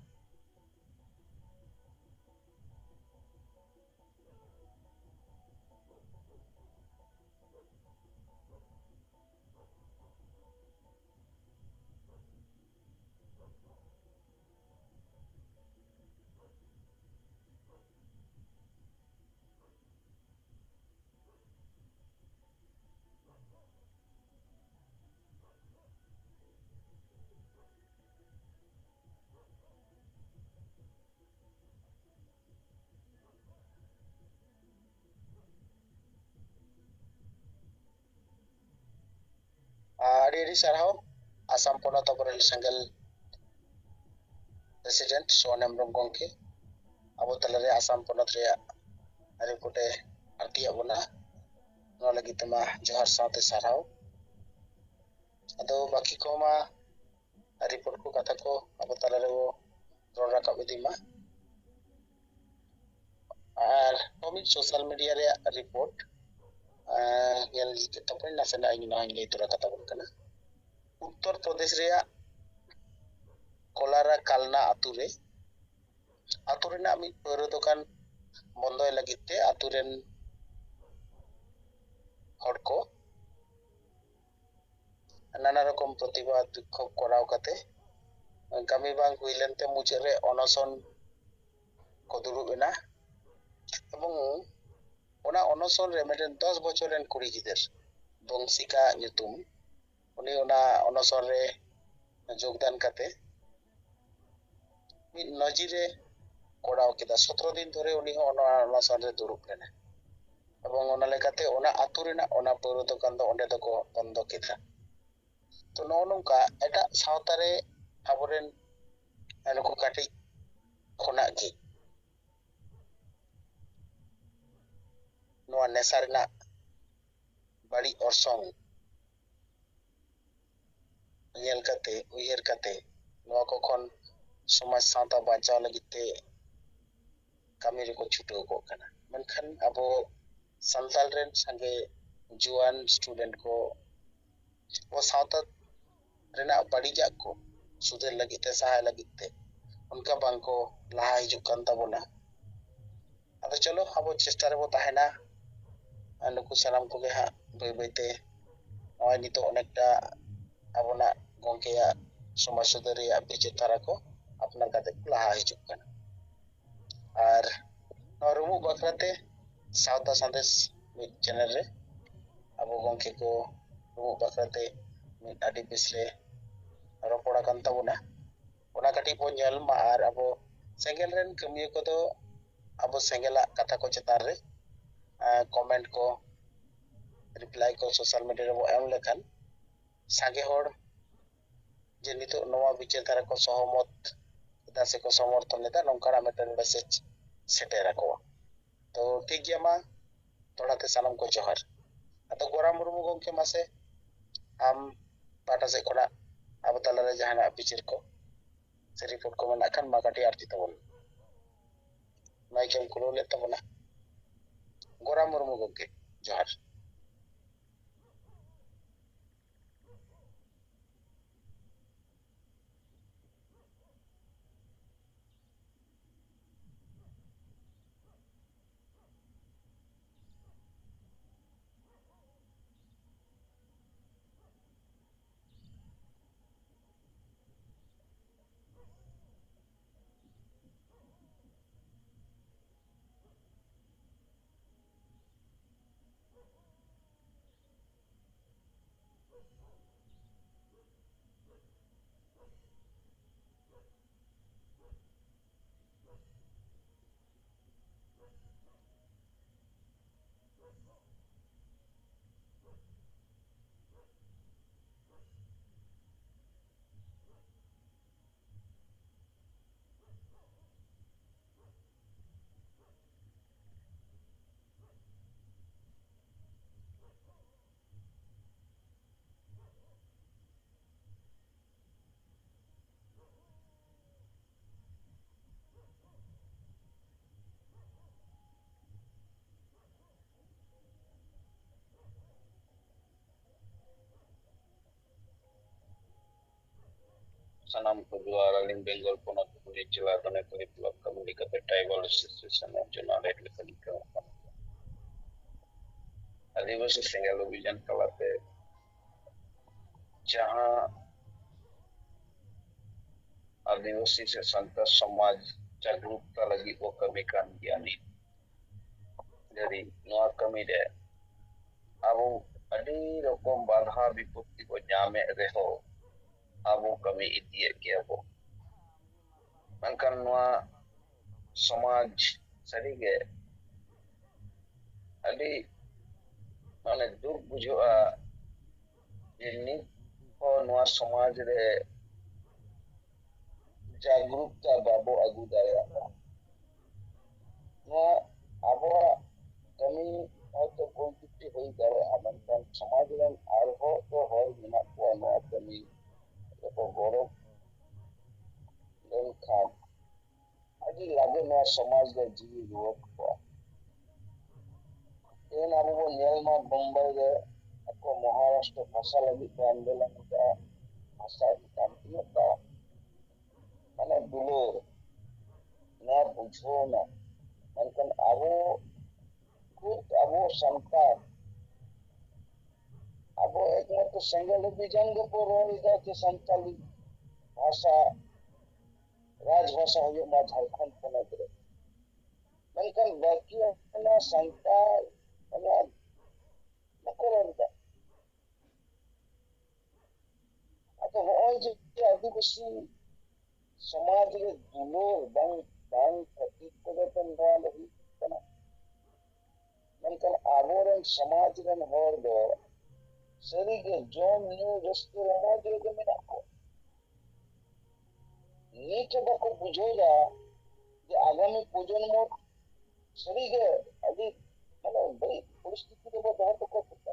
ᱟᱹᱰᱤ ᱟᱹᱰᱤ ᱥᱟᱨᱦᱟᱣ ᱟᱥᱟᱢ ᱯᱚᱱᱚᱛ ᱟᱵᱚᱨᱮᱱ ᱥᱮᱸᱜᱮᱞ ᱯᱨᱮᱥᱤᱰᱮᱱᱴ ᱥᱚᱣᱟᱱ ᱦᱮᱢᱵᱨᱚᱢ ᱜᱚᱢᱠᱮ ᱟᱵᱚ ᱛᱟᱞᱟᱨᱮ ᱟᱥᱟᱢ ᱯᱚᱱᱚᱛ ᱨᱮᱭᱟᱜ ᱨᱤᱯᱳᱨᱴ ᱮ ᱟᱹᱲᱛᱤᱭᱟᱜ ᱵᱚᱱᱟ᱾ ᱱᱚᱣᱟ ᱞᱟᱹᱜᱤᱫ ᱛᱮᱢᱟ ᱡᱚᱦᱟᱨ ᱥᱟᱶᱛᱮ ᱥᱟᱨᱦᱟᱣ᱾ ᱟᱫᱚ ᱵᱟᱹᱠᱤ ᱠᱚᱢᱟ ᱨᱤᱯᱳᱨᱴ ᱠᱚ ᱠᱟᱛᱷᱟ ᱠᱚ ᱟᱵᱚ ᱛᱟᱞᱟᱨᱮ ᱵᱚ ᱨᱚᱲ ᱨᱟᱠᱟᱵ ᱤᱫᱤ ᱢᱟ᱾ ᱟᱨ ᱠᱚᱢᱤᱠ ᱥᱳᱥᱟᱞ ᱢᱤᱰᱤᱭᱟ ᱨᱮᱭᱟᱜ ᱨᱤᱯᱳᱨᱴ, ᱟᱨ ᱧᱮᱞ ᱛᱟᱵᱚᱱ ᱱᱟᱥᱮᱱᱟᱜ ᱤᱧ ᱱᱚᱣᱟᱧ ᱞᱟᱹᱭ ᱛᱚᱨᱟ ᱠᱟᱛᱟ ᱵᱚᱱ ᱠᱟᱱᱟ᱾ ᱩᱛᱛᱚᱨ ᱯᱨᱚᱫᱮᱥ ᱨᱮᱭᱟᱜ ᱠᱚᱞᱟᱨᱟ ᱠᱟᱞᱱᱟ ᱟᱛᱳ ᱨᱮ, ᱟᱛᱳ ᱨᱮᱱᱟᱜ ᱢᱤᱫ ᱯᱟᱹᱣᱨᱟᱹ ᱫᱚᱠᱟᱱ ᱵᱚᱱᱫᱚᱭ ᱞᱟᱹᱜᱤᱫ ᱛᱮ ᱟᱛᱳ ᱨᱮᱱ ᱦᱚᱲ ᱠᱚ ᱱᱟᱱᱟ ᱨᱚᱠᱚᱢ ᱯᱨᱚᱛᱤᱵᱟᱫ ᱵᱤᱠᱠᱷᱳᱵ ᱠᱚᱨᱟᱣ ᱠᱟᱛᱮ ᱠᱟᱹᱢᱤ ᱵᱟᱝ ᱦᱩᱭ ᱞᱮᱱᱛᱮ ᱢᱩᱪᱟᱹᱫ ᱨᱮ ᱚᱱᱚᱥᱚᱱ ᱠᱚ ᱫᱩᱲᱩᱵ ᱮᱱᱟ᱾ ᱮᱵᱚᱝ ᱚᱱᱟ ᱚᱱᱚᱥᱚᱱ ᱨᱮ ᱢᱤᱫᱴᱮᱱ ᱫᱚᱥ ᱵᱚᱪᱷᱚᱨ ᱨᱮᱱ ᱠᱩᱲᱤ ᱜᱤᱫᱟᱹᱨ, ᱵᱚᱝᱥᱤᱠᱟ ᱧᱩᱛᱩᱢ, ᱩᱱᱤ ᱚᱱᱟ ᱚᱱᱚᱥᱚᱱ ᱨᱮ ᱡᱳᱜᱽᱫᱟᱱ ᱠᱟᱛᱮ ᱢᱤᱫ ᱱᱟᱡᱤᱨᱮ ᱠᱚᱨᱟᱣ ᱠᱮᱫᱟ᱾ ᱥᱚᱛᱨᱚ ᱫᱤᱱ ᱫᱷᱚᱨᱮ ᱩᱱᱤ ᱦᱚᱸ ᱚᱱᱟ ᱚᱱᱚᱥᱚᱱ ᱨᱮ ᱫᱩᱲᱩᱵ ᱞᱮᱱᱟ᱾ ᱮᱵᱚᱝ ᱚᱱᱟ ᱞᱮᱠᱟᱛᱮ ᱚᱱᱟ ᱟᱛᱳ ᱨᱮᱱᱟᱜ ᱚᱱᱟ ᱯᱟᱹᱣᱨᱟᱹ ᱫᱚᱠᱟᱱ ᱫᱚ ᱚᱸᱰᱮ ᱫᱚᱠᱚ ᱵᱚᱱᱫᱚ ᱠᱮᱫᱟ᱾ ᱛᱚ, ᱱᱚᱜᱼᱚ ᱱᱚᱝᱠᱟ ᱮᱴᱟᱜ ᱥᱟᱶᱛᱟ ᱨᱮ ᱟᱵᱚᱨᱮᱱ ᱱᱩᱠᱩ ᱠᱟᱹᱴᱤᱡ ᱠᱷᱚᱱᱟᱜ ᱜᱮ ᱱᱚᱣᱟ ᱱᱮᱥᱟ ᱨᱮᱱᱟᱜ ᱵᱟᱹᱲᱤᱡ ᱚᱨᱥᱚᱝ ᱧᱮᱞ ᱠᱟᱛᱮ, ᱩᱭᱦᱟᱹᱨ ᱠᱟᱛᱮ, ᱱᱚᱣᱟ ᱠᱚ ᱠᱷᱚᱱ ᱥᱚᱢᱟᱡᱽ ᱥᱟᱶᱛᱟ ᱵᱟᱧᱪᱟᱣ ᱞᱟᱹᱜᱤᱫ ᱛᱮ ᱠᱟᱹᱢᱤ ᱨᱮᱠᱚ ᱪᱷᱩᱴᱟᱹᱣ ᱠᱚᱜ ᱠᱟᱱᱟ᱾ ᱢᱮᱱᱠᱷᱟᱱ ᱟᱵᱚ ᱥᱟᱱᱛᱟᱲ ᱨᱮᱱ ᱥᱟᱸᱜᱮ ᱡᱩᱣᱟᱹᱱ student ᱠᱚ ᱟᱵᱚ ᱥᱟᱶᱛᱟ ᱨᱮᱱᱟᱜ ᱵᱟᱹᱲᱤᱡᱟᱜ ᱠᱚ ᱥᱩᱫᱷᱟᱹᱨ ᱞᱟᱹᱜᱤᱫ ᱛᱮ, ᱥᱟᱦᱟᱭ ᱞᱟᱹᱜᱤᱫ ᱛᱮ ᱚᱱᱠᱟ ᱵᱟᱝ ᱠᱚ ᱞᱟᱦᱟ ᱦᱤᱡᱩᱜ ᱠᱟᱱ ᱛᱟᱵᱚᱱᱟ᱾ ᱟᱫᱚ ᱪᱚᱞᱚ, ᱟᱵᱚ ᱪᱮᱥᱴᱟ ᱨᱮᱵᱚ ᱛᱟᱦᱮᱱᱟ᱾ ᱟᱨ ᱱᱩᱠᱩ ᱥᱟᱱᱟᱢ ᱠᱚᱜᱮ ᱦᱟᱸᱜ ᱵᱟᱹᱭ ᱵᱟᱹᱭ ᱛᱮ ᱱᱚᱜᱼᱚᱭ ᱱᱤᱛᱚᱜ ᱚᱱᱮᱠᱴᱟ ᱟᱵᱚᱱᱟᱜ ᱜᱚᱢᱠᱮᱭᱟᱜ ᱥᱚᱢᱟᱡᱽ ᱥᱩᱫᱷᱟᱹᱨ ᱨᱮᱭᱟᱜ ᱵᱤᱪᱟᱹᱨ ᱫᱷᱟᱨᱟ ᱠᱚ ᱟᱯᱱᱟᱨ ᱠᱟᱛᱮ ᱠᱚ ᱞᱟᱦᱟ ᱦᱤᱡᱩᱜ ᱠᱟᱱᱟ᱾ ᱟᱨ ᱱᱚᱣᱟ ᱨᱩᱢᱩᱜ ᱵᱟᱠᱷᱨᱟ ᱛᱮ ᱥᱟᱶᱛᱟ ᱥᱟᱸᱫᱮᱥ ᱢᱤᱫ channel ᱨᱮ ᱟᱵᱚ ᱜᱚᱢᱠᱮ ᱠᱚ ᱨᱩᱢᱩᱜ ᱵᱟᱠᱷᱨᱟ ᱛᱮ ᱢᱤᱫ ᱟᱹᱰᱤ ᱵᱮᱥ ᱞᱮ ᱨᱚᱯᱚᱲ ᱟᱠᱟᱱ ᱛᱟᱵᱚᱱᱟ᱾ ᱚᱱᱟ ᱠᱟᱹᱴᱤᱡ ᱵᱚᱱ ᱧᱮᱞ ᱢᱟ᱾ ᱟᱨ ᱟᱵᱚ ᱥᱮᱸᱜᱮᱞ ᱨᱮᱱ ᱠᱟᱹᱢᱤᱭᱟᱹ ᱠᱚᱫᱚ ᱟᱵᱚ ᱥᱮᱸᱜᱮᱞᱟᱜ ᱠᱟᱛᱷᱟ ᱠᱚ ᱪᱮᱛᱟᱱ ᱨᱮ, ᱟᱸ, comment ᱠᱚ, reply ᱠᱚ social media ᱨᱮᱵᱚ ᱮᱢ ᱞᱮᱠᱷᱟᱱ ᱥᱟᱸᱜᱮ ᱦᱚᱲ ᱡᱮ ᱱᱤᱛᱚᱜ ᱱᱚᱣᱟ ᱵᱤᱪᱟᱹᱨ ᱫᱷᱟᱨᱟ ᱠᱚ ᱥᱚᱦᱚᱢᱚᱛ ᱮᱫᱟ ᱥᱮᱠᱚ ᱥᱚᱢᱚᱨᱛᱷᱚᱱ ᱮᱫᱟ, ᱱᱚᱝᱠᱟᱱᱟᱜ ᱢᱤᱫᱴᱮᱱ message ᱥᱮᱴᱮᱨ ᱟᱠᱚᱣᱟ᱾ ᱛᱚ ᱴᱷᱤᱠ ᱜᱮᱭᱟ, ᱢᱟ ᱫᱚᱦᱲᱟ ᱛᱮ ᱥᱟᱱᱟᱢ ᱠᱚ ᱡᱚᱦᱟᱨ᱾ ᱟᱫᱚ ᱜᱚᱨᱟᱢ ᱢᱩᱨᱢᱩ ᱜᱚᱢᱠᱮ, ᱢᱟᱥᱮ ᱟᱢ ᱯᱟᱦᱴᱟ ᱥᱮᱫ ᱠᱷᱚᱱᱟᱜ ᱟᱵᱚ ᱛᱟᱞᱟᱨᱮ ᱡᱟᱦᱟᱱᱟᱜ ᱵᱤᱪᱟᱹᱨ ᱠᱚ ᱥᱮ report ᱠᱚ ᱢᱮᱱᱟᱜ ᱠᱷᱟᱱ ᱢᱟ ᱠᱟᱹᱴᱤᱡ ᱟᱨᱡᱤ ᱛᱟᱵᱚᱱ᱾ ᱢᱟᱭᱤᱠ ᱮᱢ ᱠᱷᱩᱞᱟᱹᱣ ᱞᱮᱫ ᱛᱟᱵᱚᱱᱟ᱾ ᱜᱚᱨᱟᱢ ᱢᱩᱨᱢᱩ ᱜᱚᱢᱠᱮ, ᱡᱚᱦᱟᱨ᱾ ᱥᱟᱱᱟᱢ ᱠᱚ ᱡᱚᱦᱟᱨ᱾ ᱟᱹᱞᱤᱧ ᱵᱮᱝᱜᱚᱞ ᱯᱚᱱᱚᱛ ᱦᱩᱜᱽᱞᱤ ᱡᱮᱞᱟ ᱫᱚᱱᱮᱠᱚᱞᱤ ᱵᱞᱚᱠ ᱠᱚᱢᱤᱴᱤ ᱠᱟᱛᱮ ᱴᱨᱟᱭᱵᱟᱞ ᱮᱥᱳᱥᱤᱭᱮᱥᱚᱱ ᱡᱚᱱᱟᱞ ᱦᱮᱰ ᱞᱮᱠᱟᱞᱤᱧ ᱠᱟᱹᱢᱤ ᱠᱟᱱᱟ᱾ ᱟᱹᱫᱤᱵᱟᱹᱥᱤ ᱥᱮᱸᱜᱮᱞ ᱚᱵᱷᱤᱡᱟᱱ ᱛᱟᱞᱟᱛᱮ ᱡᱟᱦᱟᱸ ᱟᱹᱫᱤᱵᱟᱹᱥᱤ ᱥᱮ ᱥᱟᱱᱛᱟᱲ ᱥᱚᱢᱟᱡᱽ ᱡᱟᱜᱽᱨᱩᱠᱛᱟ ᱞᱟᱹᱜᱤᱫ ᱵᱚ ᱠᱟᱹᱢᱤ ᱠᱟᱱ ᱜᱮᱭᱟ ᱱᱤᱛ ᱫᱷᱟᱹᱨᱤᱡ, ᱱᱚᱣᱟ ᱠᱟᱹᱢᱤ ᱨᱮ ᱟᱵᱚ ᱟᱹᱰᱤ ᱨᱚᱠᱚᱢ ᱵᱟᱫᱷᱟ ᱵᱤᱯᱚᱛᱛᱤ ᱵᱚ ᱧᱟᱢᱮᱫ ᱨᱮᱦᱚᱸ ᱟᱵᱚ ᱠᱟᱹᱢᱤ ᱤᱫᱤᱭᱮᱫ ᱜᱮᱭᱟ ᱵᱚ᱾ ᱢᱮᱱᱠᱷᱟᱱ ᱱᱚᱣᱟ ᱥᱚᱢᱟᱡᱽ ᱥᱟᱹᱨᱤᱜᱮ ᱟᱹᱰᱤ ᱢᱟᱱᱮ ᱫᱩᱠ ᱵᱩᱡᱷᱟᱹᱜᱼᱟ ᱡᱮ ᱱᱤᱛ ᱦᱚᱸ ᱱᱚᱣᱟ ᱥᱚᱢᱟᱡᱽ ᱨᱮ ᱡᱟᱜᱽᱨᱩᱠᱛᱟ ᱵᱟᱵᱚ ᱟᱹᱜᱩ ᱫᱟᱲᱮᱭᱟᱜ ᱠᱟᱱᱟ᱾ ᱱᱚᱣᱟ ᱟᱵᱚᱣᱟᱜ ᱠᱟᱹᱢᱤ ᱦᱚᱭᱛᱳ ᱵᱷᱩᱞ ᱛᱨᱩᱴᱤ ᱦᱩᱭ ᱫᱟᱲᱮᱭᱟᱜᱼᱟ, ᱢᱮᱱᱠᱷᱟᱱ ᱥᱚᱢᱟᱡᱽ ᱨᱮᱱ ᱟᱨᱦᱚᱸ ᱛᱚ ᱦᱚᱲ ᱢᱮᱱᱟᱜ ᱠᱚᱣᱟ ᱱᱚᱣᱟ ᱠᱟᱹᱢᱤ ᱨᱮᱠᱚ ᱜᱚᱲᱚ ᱞᱮᱱᱠᱷᱟᱱ ᱟᱹᱰᱤ ᱞᱟᱜᱮ ᱱᱚᱣᱟ ᱥᱚᱢᱟᱡᱽ ᱫᱚ ᱡᱤᱣᱤ ᱨᱩᱣᱟᱹᱲ ᱠᱚᱣᱟ᱾ ᱛᱮᱦᱮᱧ ᱟᱵᱚ ᱵᱚᱱ ᱧᱮᱞ ᱢᱟ ᱵᱳᱢᱵᱟᱭ ᱨᱮ ᱟᱠᱚ ᱢᱚᱦᱟᱨᱟᱥᱴᱨᱚ ᱵᱷᱟᱥᱟ ᱞᱟᱹᱜᱤᱫ ᱠᱚ ᱟᱱᱫᱳᱞᱚᱱ ᱠᱟᱜᱼᱟ, ᱵᱷᱟᱥᱟ ᱟᱹᱰᱤ ᱜᱟᱱ ᱛᱤᱱᱟᱹᱜ ᱴᱟ ᱢᱟᱱᱮ ᱫᱩᱞᱟᱹᱲ, ᱱᱚᱣᱟ ᱵᱩᱡᱷᱟᱹᱣ ᱮᱱᱟ᱾ ᱢᱮᱱᱠᱷᱟᱱ ᱟᱵᱚ ᱠᱷᱩᱫ ᱟᱵᱚ ᱥᱟᱱᱛᱟᱲ ᱟᱵᱚ ᱮᱠᱢᱟᱛᱨᱚ ᱥᱮᱸᱜᱮᱞ ᱚᱵᱷᱤᱡᱟᱱ ᱜᱮᱵᱚ ᱨᱚᱲ ᱮᱫᱟ ᱡᱮ ᱥᱟᱱᱛᱟᱲᱤ ᱵᱷᱟᱥᱟ ᱨᱟᱡᱽ ᱵᱷᱟᱥᱟ ᱦᱩᱭᱩᱜ ᱢᱟ ᱡᱷᱟᱲᱠᱷᱚᱸᱰ ᱯᱚᱱᱚᱛ ᱨᱮ, ᱢᱮᱱᱠᱷᱟᱱ ᱵᱟᱹᱠᱤ ᱚᱱᱟ ᱥᱟᱱᱛᱟᱲ ᱚᱱᱟ ᱵᱟᱠᱚ ᱨᱚᱲ ᱮᱫᱟ᱾ ᱟᱫᱚ ᱱᱚᱜᱼᱚᱭ ᱡᱮ ᱟᱹᱫᱤᱵᱟᱹᱥᱤ ᱥᱚᱢᱟᱡᱽ ᱨᱮ ᱫᱩᱞᱟᱹᱲ ᱵᱟᱝ ᱵᱟᱝ ᱠᱷᱟᱹᱛᱤᱨ ᱛᱮᱜᱮ ᱛᱚ ᱱᱚᱣᱟ ᱫᱚ ᱦᱩᱭᱩᱜ ᱠᱟᱱᱟ᱾ ᱢᱮᱱᱠᱷᱟᱱ ᱟᱵᱚᱨᱮᱱ ᱥᱚᱢᱟᱡᱽ ᱨᱮᱱ ᱦᱚᱲ ᱫᱚ ᱥᱟᱹᱨᱤᱜᱮ ᱡᱚᱢ ᱧᱩ ᱨᱟᱹᱥᱠᱟᱹ ᱨᱚᱢᱚᱡᱽ ᱨᱮᱜᱮ ᱢᱮᱱᱟᱜ ᱠᱚᱣᱟ᱾ ᱱᱤᱛ ᱦᱚᱸ ᱵᱟᱠᱚ ᱵᱩᱡᱷᱟᱹᱣ ᱫᱟ ᱡᱮ ᱟᱜᱟᱢᱤ ᱯᱨᱚᱡᱚᱱᱢᱚ ᱥᱟᱹᱨᱤᱜᱮ ᱟᱹᱰᱤ ᱢᱟᱱᱮ ᱵᱟᱹᱲᱤᱡ ᱯᱚᱨᱤᱥᱛᱷᱤᱛᱤ ᱨᱮᱵᱚ ᱫᱚᱦᱚ ᱦᱚᱴᱚ ᱠᱟᱠᱚ ᱠᱟᱱᱟ᱾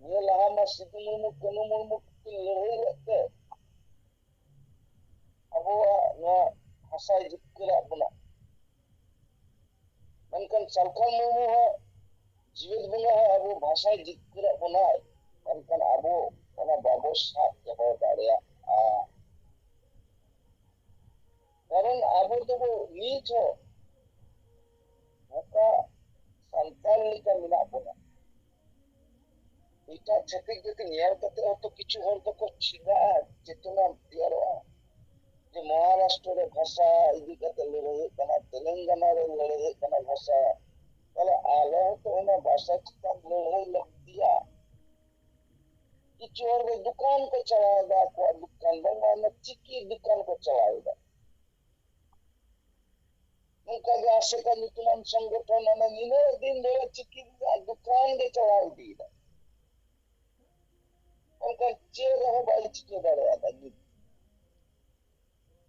ᱱᱤᱭᱟᱹ ᱞᱟᱦᱟ ᱢᱟ ᱥᱤᱫᱩ ᱢᱩᱨᱢᱩ, ᱠᱟᱹᱱᱩ ᱢᱩᱨᱢᱩ ᱠᱤᱱ ᱞᱟᱹᱲᱦᱟᱹᱭ ᱞᱮᱫ ᱛᱮ ᱟᱵᱚᱣᱟᱜ ᱱᱚᱣᱟ ᱵᱷᱟᱥᱟᱭ ᱡᱤᱛᱠᱟᱹᱨᱟᱜ ᱵᱚᱱᱟ᱾ ᱢᱮᱱᱠᱷᱟᱱ ᱥᱟᱞᱠᱷᱟᱱ ᱢᱩᱨᱢᱩ ᱦᱚᱸ ᱡᱤᱣᱮᱫ ᱵᱚᱸᱜᱟ ᱦᱚᱸ ᱟᱵᱚ ᱵᱷᱟᱥᱟᱭ ᱡᱤᱛᱠᱟᱹᱨᱟᱜ ᱵᱚᱱᱟᱭ, ᱢᱮᱱᱠᱷᱟᱱ ᱟᱵᱚ ᱚᱱᱟ ᱵᱟᱵᱚ ᱥᱟᱵ ᱫᱚᱦᱚ ᱫᱟᱲᱮᱭᱟᱜ ᱠᱟᱨᱚᱱ ᱟᱵᱚ ᱫᱚᱵᱚ ᱱᱤᱛ ᱦᱚᱸ ᱱᱚᱝᱠᱟ ᱥᱟᱱᱛᱟᱲ ᱞᱮᱠᱟ ᱢᱮᱱᱟᱜ ᱵᱚᱱᱟ᱾ ᱮᱴᱟᱜ ᱪᱷᱟᱹᱛᱤᱠ ᱡᱟᱹᱛᱤ ᱧᱮᱞ ᱠᱟᱛᱮ ᱦᱚᱸᱛᱚ ᱠᱤᱪᱷᱩ ᱦᱚᱲ ᱫᱚᱠᱚ ᱪᱮᱸᱜᱷᱟᱜᱼᱟ, ᱪᱮᱛᱱᱟ ᱛᱮᱭᱟᱨᱚᱜᱼᱟ᱾ ᱡᱮ ᱢᱚᱦᱟᱨᱟᱥᱴᱨᱚ ᱨᱮ ᱵᱷᱟᱥᱟ ᱤᱫᱤ ᱠᱟᱛᱮ ᱞᱟᱹᱲᱦᱟᱹᱭ ᱦᱩᱭᱩᱜ ᱠᱟᱱᱟ, ᱛᱮᱞᱮᱝᱜᱟᱱᱟ ᱨᱮ ᱞᱟᱹᱲᱦᱟᱹᱭ ᱦᱩᱭᱩᱜ ᱠᱟᱱᱟ ᱵᱷᱟᱥᱟ, ᱛᱟᱦᱞᱮ ᱟᱞᱮ ᱦᱚᱸᱛᱚ ᱚᱱᱟ ᱵᱷᱟᱥᱟ ᱪᱮᱛᱟᱱ ᱞᱟᱹᱲᱦᱟᱹᱭ ᱞᱟᱹᱠᱛᱤᱭᱟ᱾ ᱠᱤᱪᱷᱩ ᱦᱚᱲ ᱫᱚ ᱫᱚᱠᱟᱱ ᱠᱚ ᱪᱟᱞᱟᱣ ᱮᱫᱟ, ᱟᱠᱚᱣᱟᱜ ᱫᱚᱠᱟᱱ, ᱵᱟᱝᱢᱟ ᱚᱱᱟ ᱪᱤᱠᱤ ᱫᱚᱠᱟᱱ ᱠᱚ ᱪᱟᱞᱟᱣ ᱮᱫᱟ᱾ ᱱᱚᱝᱠᱟ ᱜᱮ ᱟᱥᱮᱠᱟ ᱧᱩᱛᱩᱢᱟᱱ ᱥᱚᱝᱜᱚᱴᱷᱚᱱ ᱚᱱᱟ ᱱᱤᱱᱟᱹᱜ ᱫᱤᱱ ᱫᱷᱚᱨᱮ ᱪᱤᱠᱤ ᱨᱮᱭᱟᱜ ᱫᱚᱠᱟᱱ ᱜᱮ ᱪᱟᱞᱟᱣ ᱤᱫᱤᱭᱮᱫᱟ᱾ ᱚᱱᱠᱟ ᱪᱮᱫ ᱨᱮᱦᱚᱸ ᱵᱟᱭ ᱪᱤᱠᱟᱹ ᱫᱟᱲᱮᱭᱟᱫᱟ ᱱᱤᱛ᱾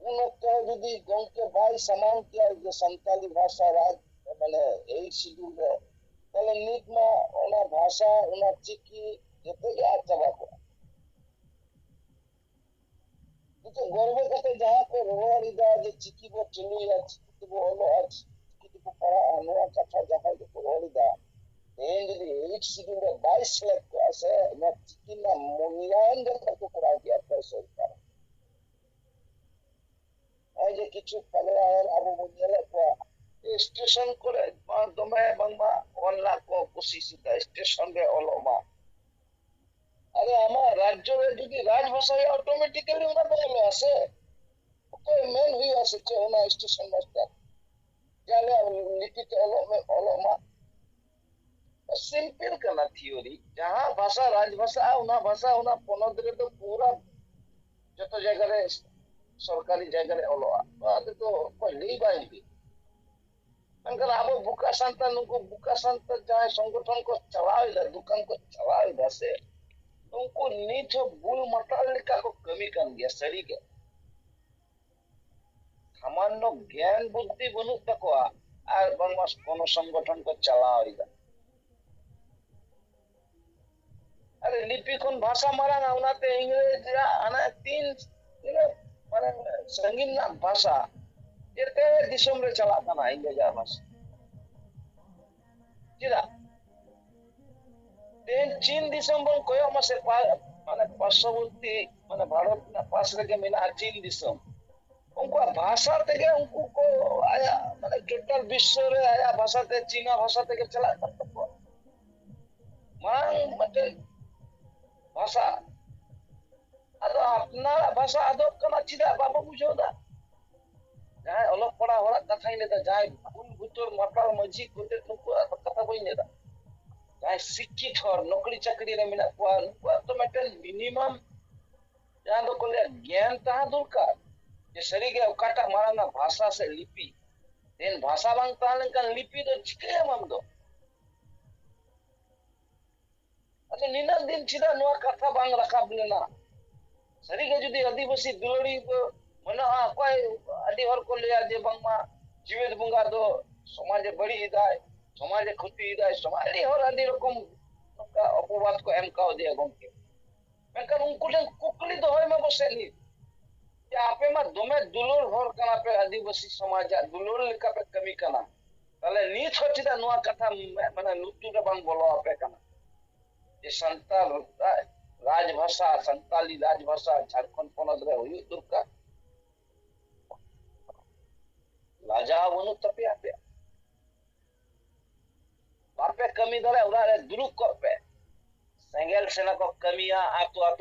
ᱩᱱ ᱚᱠᱛᱚ ᱡᱩᱫᱤ ᱜᱚᱝᱠᱮ ᱵᱟᱭ ᱥᱟᱢᱟᱝ ᱠᱮᱭᱟ ᱡᱮ ᱥᱟᱱᱛᱟᱞᱤ ᱵᱷᱟᱥᱟ ᱨᱟᱡᱽ, ᱢᱟᱱᱮ, ᱮᱭ ᱥᱤᱰᱩᱞ ᱨᱮ, ᱛᱟᱦᱞᱮ ᱱᱤᱛ ᱢᱟ ᱚᱱᱟ ᱵᱷᱟᱥᱟ, ᱚᱱᱟ ᱪᱤᱠᱤ ᱡᱚᱛᱚ ᱜᱮ ᱟᱫ ᱪᱟᱵᱟ ᱠᱚᱜᱼᱟ᱾ ᱱᱤᱛᱚᱜ ᱜᱚᱨᱵᱚ ᱠᱟᱛᱮ ᱡᱟᱦᱟᱸ ᱠᱚ ᱨᱚᱲ ᱮᱫᱟ ᱡᱮ ᱪᱤᱠᱤ ᱵᱚ ᱪᱟᱹᱞᱩᱭᱟ, ᱪᱤᱠᱤ ᱛᱮᱵᱚ ᱚᱞᱚᱜᱼᱟ, ᱪᱤᱠᱤ ᱛᱮᱵᱚ ᱯᱟᱲᱦᱟᱜᱼᱟ, ᱱᱚᱣᱟ ᱠᱟᱛᱷᱟ ᱡᱟᱦᱟᱸᱭ ᱜᱮᱠᱚ ᱨᱚᱲ ᱮᱫᱟ, ᱛᱮᱦᱮᱧ ᱡᱩᱫᱤ ᱮᱭᱤᱴ ᱥᱤᱰᱩᱞ ᱨᱮ ᱵᱟᱭ ᱥᱮᱞᱮᱫ ᱠᱚᱜᱼᱟ ᱥᱮ, ᱱᱚᱣᱟ ᱪᱤᱠᱤ ᱨᱮᱱᱟᱜ ᱢᱩᱞᱞᱟᱭᱚᱱ ᱜᱮ ᱵᱟᱠᱚ ᱠᱚᱨᱟᱣ ᱠᱮᱭᱟ ᱚᱠᱚᱭ ᱥᱚᱨᱠᱟᱨ᱾ ᱱᱚᱜᱼᱚᱭ ᱡᱮ ᱠᱤᱪᱷᱩ ᱯᱟᱜᱽᱞᱟ ᱦᱚᱲ ᱟᱵᱚ ᱵᱚᱱ ᱧᱮᱞᱮᱫ ᱠᱚᱣᱟ, ᱥᱴᱮᱥᱚᱱ ᱠᱚᱨᱮ ᱵᱟᱝ ᱫᱚᱢᱮ ᱵᱟᱝᱢᱟ ᱚᱞ ᱨᱮᱱᱟᱜ ᱠᱚ ᱠᱩᱥᱤᱥ ᱮᱫᱟ, ᱥᱴᱮᱥᱚᱱ ᱨᱮ ᱚᱞᱚᱜ ᱢᱟ᱾ ᱟᱨᱮ, ᱟᱢᱟᱜ ᱨᱟᱡᱽᱡᱚ ᱨᱮ ᱡᱩᱫᱤ ᱨᱟᱡᱽ ᱵᱷᱟᱥᱟ ᱦᱩᱭᱩᱜᱼᱟ, ᱚᱴᱳᱢᱮᱴᱤᱠᱟᱞᱤ ᱚᱱᱟ ᱫᱚ ᱚᱞᱚᱜᱼᱟ ᱥᱮ? ᱚᱠᱚᱭ ᱢᱮᱱ ᱦᱩᱭᱩᱜᱼᱟ ᱥᱮ ᱪᱮᱫ ᱚᱱᱟ ᱥᱴᱮᱥᱚᱱ ᱢᱟᱥᱴᱟᱨ? ᱡᱮ ᱟᱞᱮᱭᱟᱜ ᱞᱤᱯᱤ ᱛᱮ ᱚᱞᱚᱜ ᱢᱮ, ᱚᱞᱚᱜ ᱢᱟ᱾ ᱥᱤᱢᱯᱤᱞ ᱠᱟᱱᱟ ᱛᱷᱤᱭᱳᱨᱤ᱾ ᱡᱟᱦᱟᱸ ᱵᱷᱟᱥᱟ ᱨᱟᱡᱽ ᱵᱷᱟᱥᱟᱜᱼᱟ, ᱚᱱᱟ ᱵᱷᱟᱥᱟ ᱚᱱᱟ ᱯᱚᱱᱚᱛ ᱨᱮᱫᱚ ᱯᱩᱨᱟ ᱡᱚᱛᱚ ᱡᱟᱭᱜᱟ ᱨᱮ, ᱥᱚᱨᱠᱟᱨᱤ ᱡᱟᱭᱜᱟ ᱨᱮ ᱚᱞᱚᱜᱼᱟ᱾ ᱱᱚᱣᱟ ᱨᱮᱫᱚ ᱚᱠᱚᱭ ᱞᱟᱹᱭ ᱵᱟᱭ ᱦᱩᱭᱩᱜ᱾ ᱢᱮᱱᱠᱷᱟᱱ ᱟᱵᱚ ᱵᱩᱠᱟ ᱥᱟᱱᱛᱟᱲ, ᱱᱩᱠᱩ ᱵᱩᱠᱟ ᱥᱟᱱᱛᱟᱲ ᱡᱟᱦᱟᱸᱭ ᱥᱚᱝᱜᱚᱴᱷᱚᱱ ᱠᱚ ᱪᱟᱞᱟᱣ ᱮᱫᱟ, ᱫᱚᱠᱟᱱ ᱠᱚ ᱪᱟᱞᱟᱣ ᱮᱫᱟ ᱥᱮ, ᱩᱱᱠᱩ ᱱᱤᱛ ᱦᱚᱸ ᱵᱩᱞ ᱢᱟᱛᱟᱞ ᱞᱮᱠᱟ ᱠᱚ ᱠᱟᱹᱢᱤ ᱠᱟᱱ ᱜᱮᱭᱟ ᱥᱟᱹᱨᱤᱜᱮ᱾ ᱥᱟᱢᱟᱱᱱᱚ ᱜᱮᱭᱟᱱ ᱵᱩᱫᱽᱫᱷᱤ ᱵᱟᱹᱱᱩᱜ ᱛᱟᱠᱚᱣᱟ, ᱟᱨ ᱵᱟᱝᱢᱟ ᱠᱳᱱᱳ ᱥᱚᱝᱜᱚᱴᱷᱚᱱ ᱠᱚ ᱪᱟᱞᱟᱣ ᱮᱫᱟ᱾ ᱟᱨ ᱞᱤᱯᱤ ᱠᱷᱚᱱ ᱵᱷᱟᱥᱟ ᱢᱟᱨᱟᱝᱟ, ᱚᱱᱟᱛᱮ ᱤᱝᱨᱮᱡᱽ ᱨᱮᱭᱟᱜ ᱦᱟᱱᱮ ᱛᱤᱱ ᱛᱤᱱᱟᱹᱜ ᱢᱟᱱᱮ ᱥᱟᱺᱜᱤᱧ ᱨᱮᱱᱟᱜ ᱵᱷᱟᱥᱟ ᱡᱮᱛᱮ ᱫᱤᱥᱚᱢ ᱨᱮ ᱪᱟᱞᱟᱜ ᱠᱟᱱᱟ ᱤᱝᱨᱮᱡᱽ ᱟᱜ ᱵᱷᱟᱥᱟ᱾ ᱪᱮᱫᱟᱜ? ᱛᱮᱦᱮᱧ ᱪᱤᱱ ᱫᱤᱥᱚᱢ ᱵᱚᱱ ᱠᱚᱭᱚᱜ ᱢᱟᱥᱮ, ᱯᱟ- ᱢᱟᱱᱮ ᱯᱟᱨᱥᱚᱵᱚᱨᱛᱤ, ᱢᱟᱱᱮ ᱵᱷᱟᱨᱚᱛ ᱨᱮᱱᱟᱜ ᱯᱟᱥ ᱨᱮᱜᱮ ᱢᱮᱱᱟᱜᱼᱟ ᱪᱤᱱ ᱫᱤᱥᱚᱢ᱾ ᱩᱱᱠᱩᱣᱟᱜ ᱵᱷᱟᱥᱟ ᱛᱮᱜᱮ ᱩᱱᱠᱩ ᱠᱚ ᱟᱭᱟᱜ ᱢᱟᱱᱮ ᱴᱳᱴᱟᱞ ᱵᱤᱥᱥᱚ ᱨᱮ ᱟᱭᱟᱜ ᱵᱷᱟᱥᱟ ᱛᱮ, ᱪᱤᱱᱟ ᱵᱷᱟᱥᱟ ᱛᱮᱜᱮ ᱪᱟᱞᱟᱜ ᱠᱟᱱ ᱛᱟᱠᱚᱣᱟ᱾ ᱢᱟᱲᱟᱝ ᱢᱤᱫᱴᱮᱱ ᱵᱷᱟᱥᱟ, ᱟᱫᱚ ᱟᱯᱱᱟᱨᱟᱜ ᱵᱷᱟᱥᱟ ᱟᱫᱚᱜ ᱠᱟᱱᱟ, ᱪᱮᱫᱟᱜ ᱵᱟᱵᱚ ᱵᱩᱡᱷᱟᱹᱣ ᱮᱫᱟ? ᱡᱟᱦᱟᱸᱭ ᱚᱞᱚᱜ ᱯᱟᱲᱦᱟᱣ ᱦᱚᱲᱟᱜ ᱠᱟᱛᱷᱟᱧ ᱞᱟᱹᱭᱫᱟ, ᱡᱟᱦᱟᱸᱭ ᱵᱷᱩᱞ ᱵᱷᱩᱛᱩᱨ ᱢᱟᱛᱟᱞ ᱢᱟᱹᱡᱷᱤ ᱜᱚᱰᱮᱛ, ᱱᱩᱠᱩᱣᱟᱜ ᱠᱟᱛᱷᱟ ᱵᱟᱹᱧ ᱞᱟᱹᱭᱫᱟ᱾ ᱡᱟᱦᱟᱸᱭ ᱥᱤᱠᱠᱷᱤᱛ ᱦᱚᱲ, ᱱᱚᱠᱨᱤ ᱪᱟᱹᱠᱨᱤ ᱨᱮ ᱢᱮᱱᱟᱜ ᱠᱚᱣᱟ, ᱱᱩᱠᱩᱣᱟᱜ ᱫᱚ ᱢᱤᱫᱴᱮᱱ ᱢᱤᱱᱤᱢᱟᱢ, ᱡᱟᱦᱟᱸ ᱫᱚᱠᱚ ᱞᱟᱹᱭᱟ, ᱜᱮᱭᱟᱱ ᱛᱟᱦᱮᱸ ᱫᱚᱨᱠᱟᱨ, ᱡᱮ ᱥᱟᱹᱨᱤᱜᱮ ᱚᱠᱟᱴᱟᱜ ᱢᱟᱲᱟᱝ ᱨᱮᱱᱟᱜ ᱵᱷᱟᱥᱟ ᱥᱮ ᱞᱤᱯᱤ᱾ ᱛᱮᱦᱮᱧ ᱵᱷᱟᱥᱟ ᱵᱟᱝ ᱛᱟᱦᱮᱸ ᱞᱮᱱᱠᱷᱟᱱ ᱞᱤᱯᱤ ᱫᱚ ᱪᱤᱠᱟᱹᱭᱟᱢ ᱟᱢ ᱫᱚ? ᱟᱪᱪᱷᱟ, ᱱᱤᱱᱟᱹᱜ ᱫᱤᱱ ᱪᱮᱫᱟᱜ ᱱᱚᱣᱟ ᱠᱟᱛᱷᱟ ᱵᱟᱝ ᱨᱟᱠᱟᱵ ᱞᱮᱱᱟ? ᱥᱟᱹᱨᱤᱜᱮ ᱡᱩᱫᱤ ᱟᱹᱫᱤᱵᱟᱹᱥᱤ ᱫᱩᱞᱟᱹᱲᱤ ᱠᱚ ᱢᱮᱱᱟᱜᱼᱟ, ᱚᱠᱚᱭ ᱟᱹᱰᱤ ᱦᱚᱲ ᱠᱚ ᱞᱟᱹᱭᱟ ᱡᱮ ᱵᱟᱝᱢᱟ ᱡᱤᱣᱮᱫ ᱵᱚᱸᱜᱟ ᱫᱚ ᱥᱚᱢᱟᱡᱮ ᱵᱟᱹᱲᱤᱡ ᱮᱫᱟᱭ, ᱥᱚᱢᱟᱡᱮ ᱠᱷᱚᱛᱤᱭᱮᱫᱟᱭ, ᱥᱚᱢᱟᱡᱽ, ᱟᱹᱰᱤ ᱦᱚᱲ ᱟᱹᱰᱤ ᱨᱚᱠᱚᱢ ᱱᱚᱝᱠᱟ ᱚᱯᱚᱵᱟᱫ ᱠᱚ ᱮᱢ ᱠᱟᱣᱫᱮᱭᱟ ᱜᱚᱢᱠᱮ᱾ ᱢᱮᱱᱠᱷᱟᱱ ᱩᱱᱠᱩ ᱴᱷᱮᱱ ᱠᱩᱠᱞᱤ ᱫᱚᱦᱚᱭ ᱢᱟ ᱯᱟᱥᱮᱡ ᱱᱤᱛ, ᱡᱮ ᱟᱯᱮ ᱢᱟ ᱫᱚᱢᱮ ᱫᱩᱞᱟᱹᱲ ᱦᱚᱲ ᱠᱟᱱᱟ ᱯᱮ, ᱟᱹᱫᱤᱵᱟᱹᱥᱤ ᱥᱚᱢᱟᱡᱟᱜ ᱫᱩᱞᱟᱹᱲ ᱞᱮᱠᱟ ᱯᱮ ᱠᱟᱹᱢᱤ ᱠᱟᱱᱟ, ᱛᱟᱦᱞᱮ ᱱᱤᱛ ᱦᱚᱸ ᱪᱮᱫᱟᱜ ᱱᱚᱣᱟ ᱠᱟᱛᱷᱟ ᱢᱟᱱᱮ ᱞᱩᱛᱩᱨ ᱨᱮ ᱵᱟᱝ ᱵᱚᱞᱚ ᱟᱯᱮ ᱠᱟᱱᱟ? ᱡᱮ ᱥᱟᱱᱛᱟᱲ ᱨᱟᱡᱽ ᱵᱷᱟᱥᱟ, ᱥᱟᱱᱛᱟᱞᱤ ᱨᱟᱡᱽ ᱵᱷᱟᱥᱟ ᱡᱷᱟᱲᱠᱷᱚᱸᱰ ᱯᱚᱱᱚᱛ ᱨᱮ ᱦᱩᱭᱩᱜ ᱫᱚᱨᱠᱟᱨ᱾ ᱞᱟᱡᱟᱣ ᱵᱟᱹᱱᱩᱜ ᱛᱟᱯᱮᱭᱟ ᱟᱯᱮᱭᱟᱜ? ᱵᱟᱯᱮ ᱠᱟᱹᱢᱤ ᱫᱟᱲᱮᱭᱟᱜᱼᱟ, ᱚᱲᱟᱜ ᱨᱮ ᱫᱩᱲᱩᱵ ᱠᱚᱜ ᱯᱮ᱾ ᱥᱮᱸᱜᱮᱞ ᱥᱮᱱᱟ ᱠᱚ ᱠᱟᱹᱢᱤᱭᱟ, ᱟᱛᱳ ᱟᱛᱳ